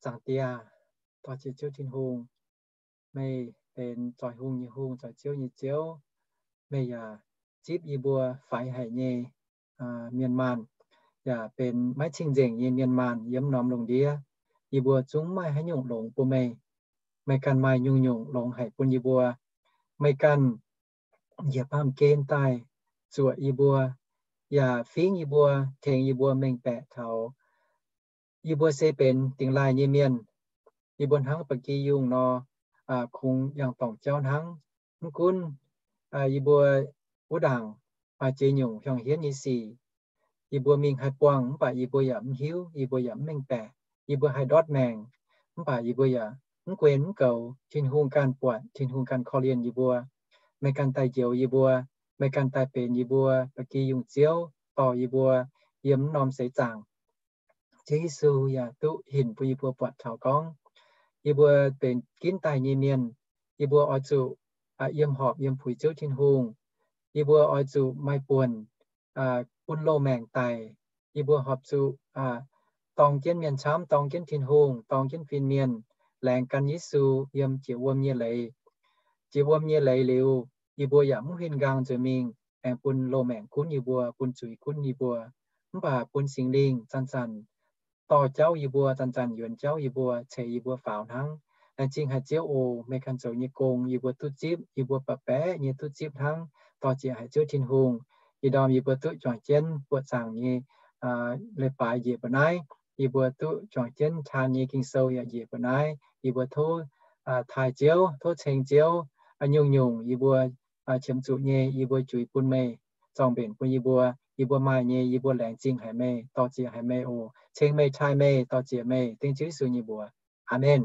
Zaangc Diex, dorh jiex Ziouv Tin-Hungh, meih benx zoih hungh nyei Hungh, zoih Ziouv nyei Ziouv. Meih yaac zipv yie mbuo faix haic nyei mienh maanh, yaac benx maiv cing-nzengc nyei mienh maanh yiem norm lungh ndiev. Yie mbuo zungv maaih haaix nyungc longx bun meih. Meih ganh maaih nyungc-nyungc longx haic bun yie mbuo. Meih ganh njiec baamh gen daaih zuoqc yie mbuo, yaac fingx yie mbuo, tengx yie mbuo mengh baeqc taux yie mbuo se benx dingx laaih nyei mienh. Yie mbuo hnangv ba'gi yungh nor, kungx yangh dorngc jauv hnangv. Mv gunv yie mbuo wuov ndaangc maaih ziex nyungc hiuang hienv nyei sic, yie mbuo mingh haih buangh mv baac yie mbuo yaac mv hiuv, yie mbuo yaac mv mengh baeqc. Yie mbuo haih ndortv maengc mv baac yie mbuo yaac mv guen mv goux. Tin-Hungh ganh buatc, Tin-Hungh ganh korv-lienh yie mbuo. Meih ganh daaih njoux yie mbuo, meih ganh daaih benx yie mbuo ba'gi yungh Ziouv, dorh yie mbuo yiem mv norm seix zaangc. Ziouv Yesu yaac duqv hinc bun yie mbuo buatc taux gorngv yie mbuo benx ginv daaih nyei mienh, yie mbuo oix zuqc yiem horpc yiem puix Ziouv Tin-Hungh. Yie mbuo oix zuqc maaih buonc bun loz-maengc daic. Yie mbuo horpc zuqc dorng jienv mienh camv, dorng jienv Tin-Hungh, dorng jienv fin-mienh, laengz gan Yesu yiem jiex wuom nyei leiz. Jiex wuom nyei leiz liuz, yie mbuo yaac mv huin nqaang nzuonx mingh, aengx bun loz-maengc gunv yie mbuo, bun zuiz gunv yie mbuo. Mv baac bun Singx Lingh zanc-zanc dorh jauv yie mbuo, zanc-zanc yuonx jauv yie mbuo, ceix yie mbuo faaux hnangv. Laengz zingh haic Ziouv oc. Meih ganh zoux nyei gong yie mbuo duqv zipv, yie mbuo baeqc baeqc nyei duqv zipv hnangv. Dorh zieqc haic Ziouv Tin-Hungh, ih ndorm yie mbuo duqv juangc jienv buoqc zaangc nyei leiz-baaix njiec mbuo naaiv. Yie mbuo duqv juangc jienv taan nyei Ging-Sou yaac njiec mbuo naaiv. Yie mbuo tov taaih Ziouv, tov ceng Ziouv, nyungc-nyungc yie mbuo qiemx zuqc nyei, yie mbuo juix bun meih, zorng mbenc bun yie mbuo. Yie mbuo maaih nyei, yie mbuo laengz zingh haic meih, dorh zieqc haic meih oc. Ceng meih, taaih meih, dorh zieqc meih, dengv Ziouv Yesu nyei mbuox. Aamen.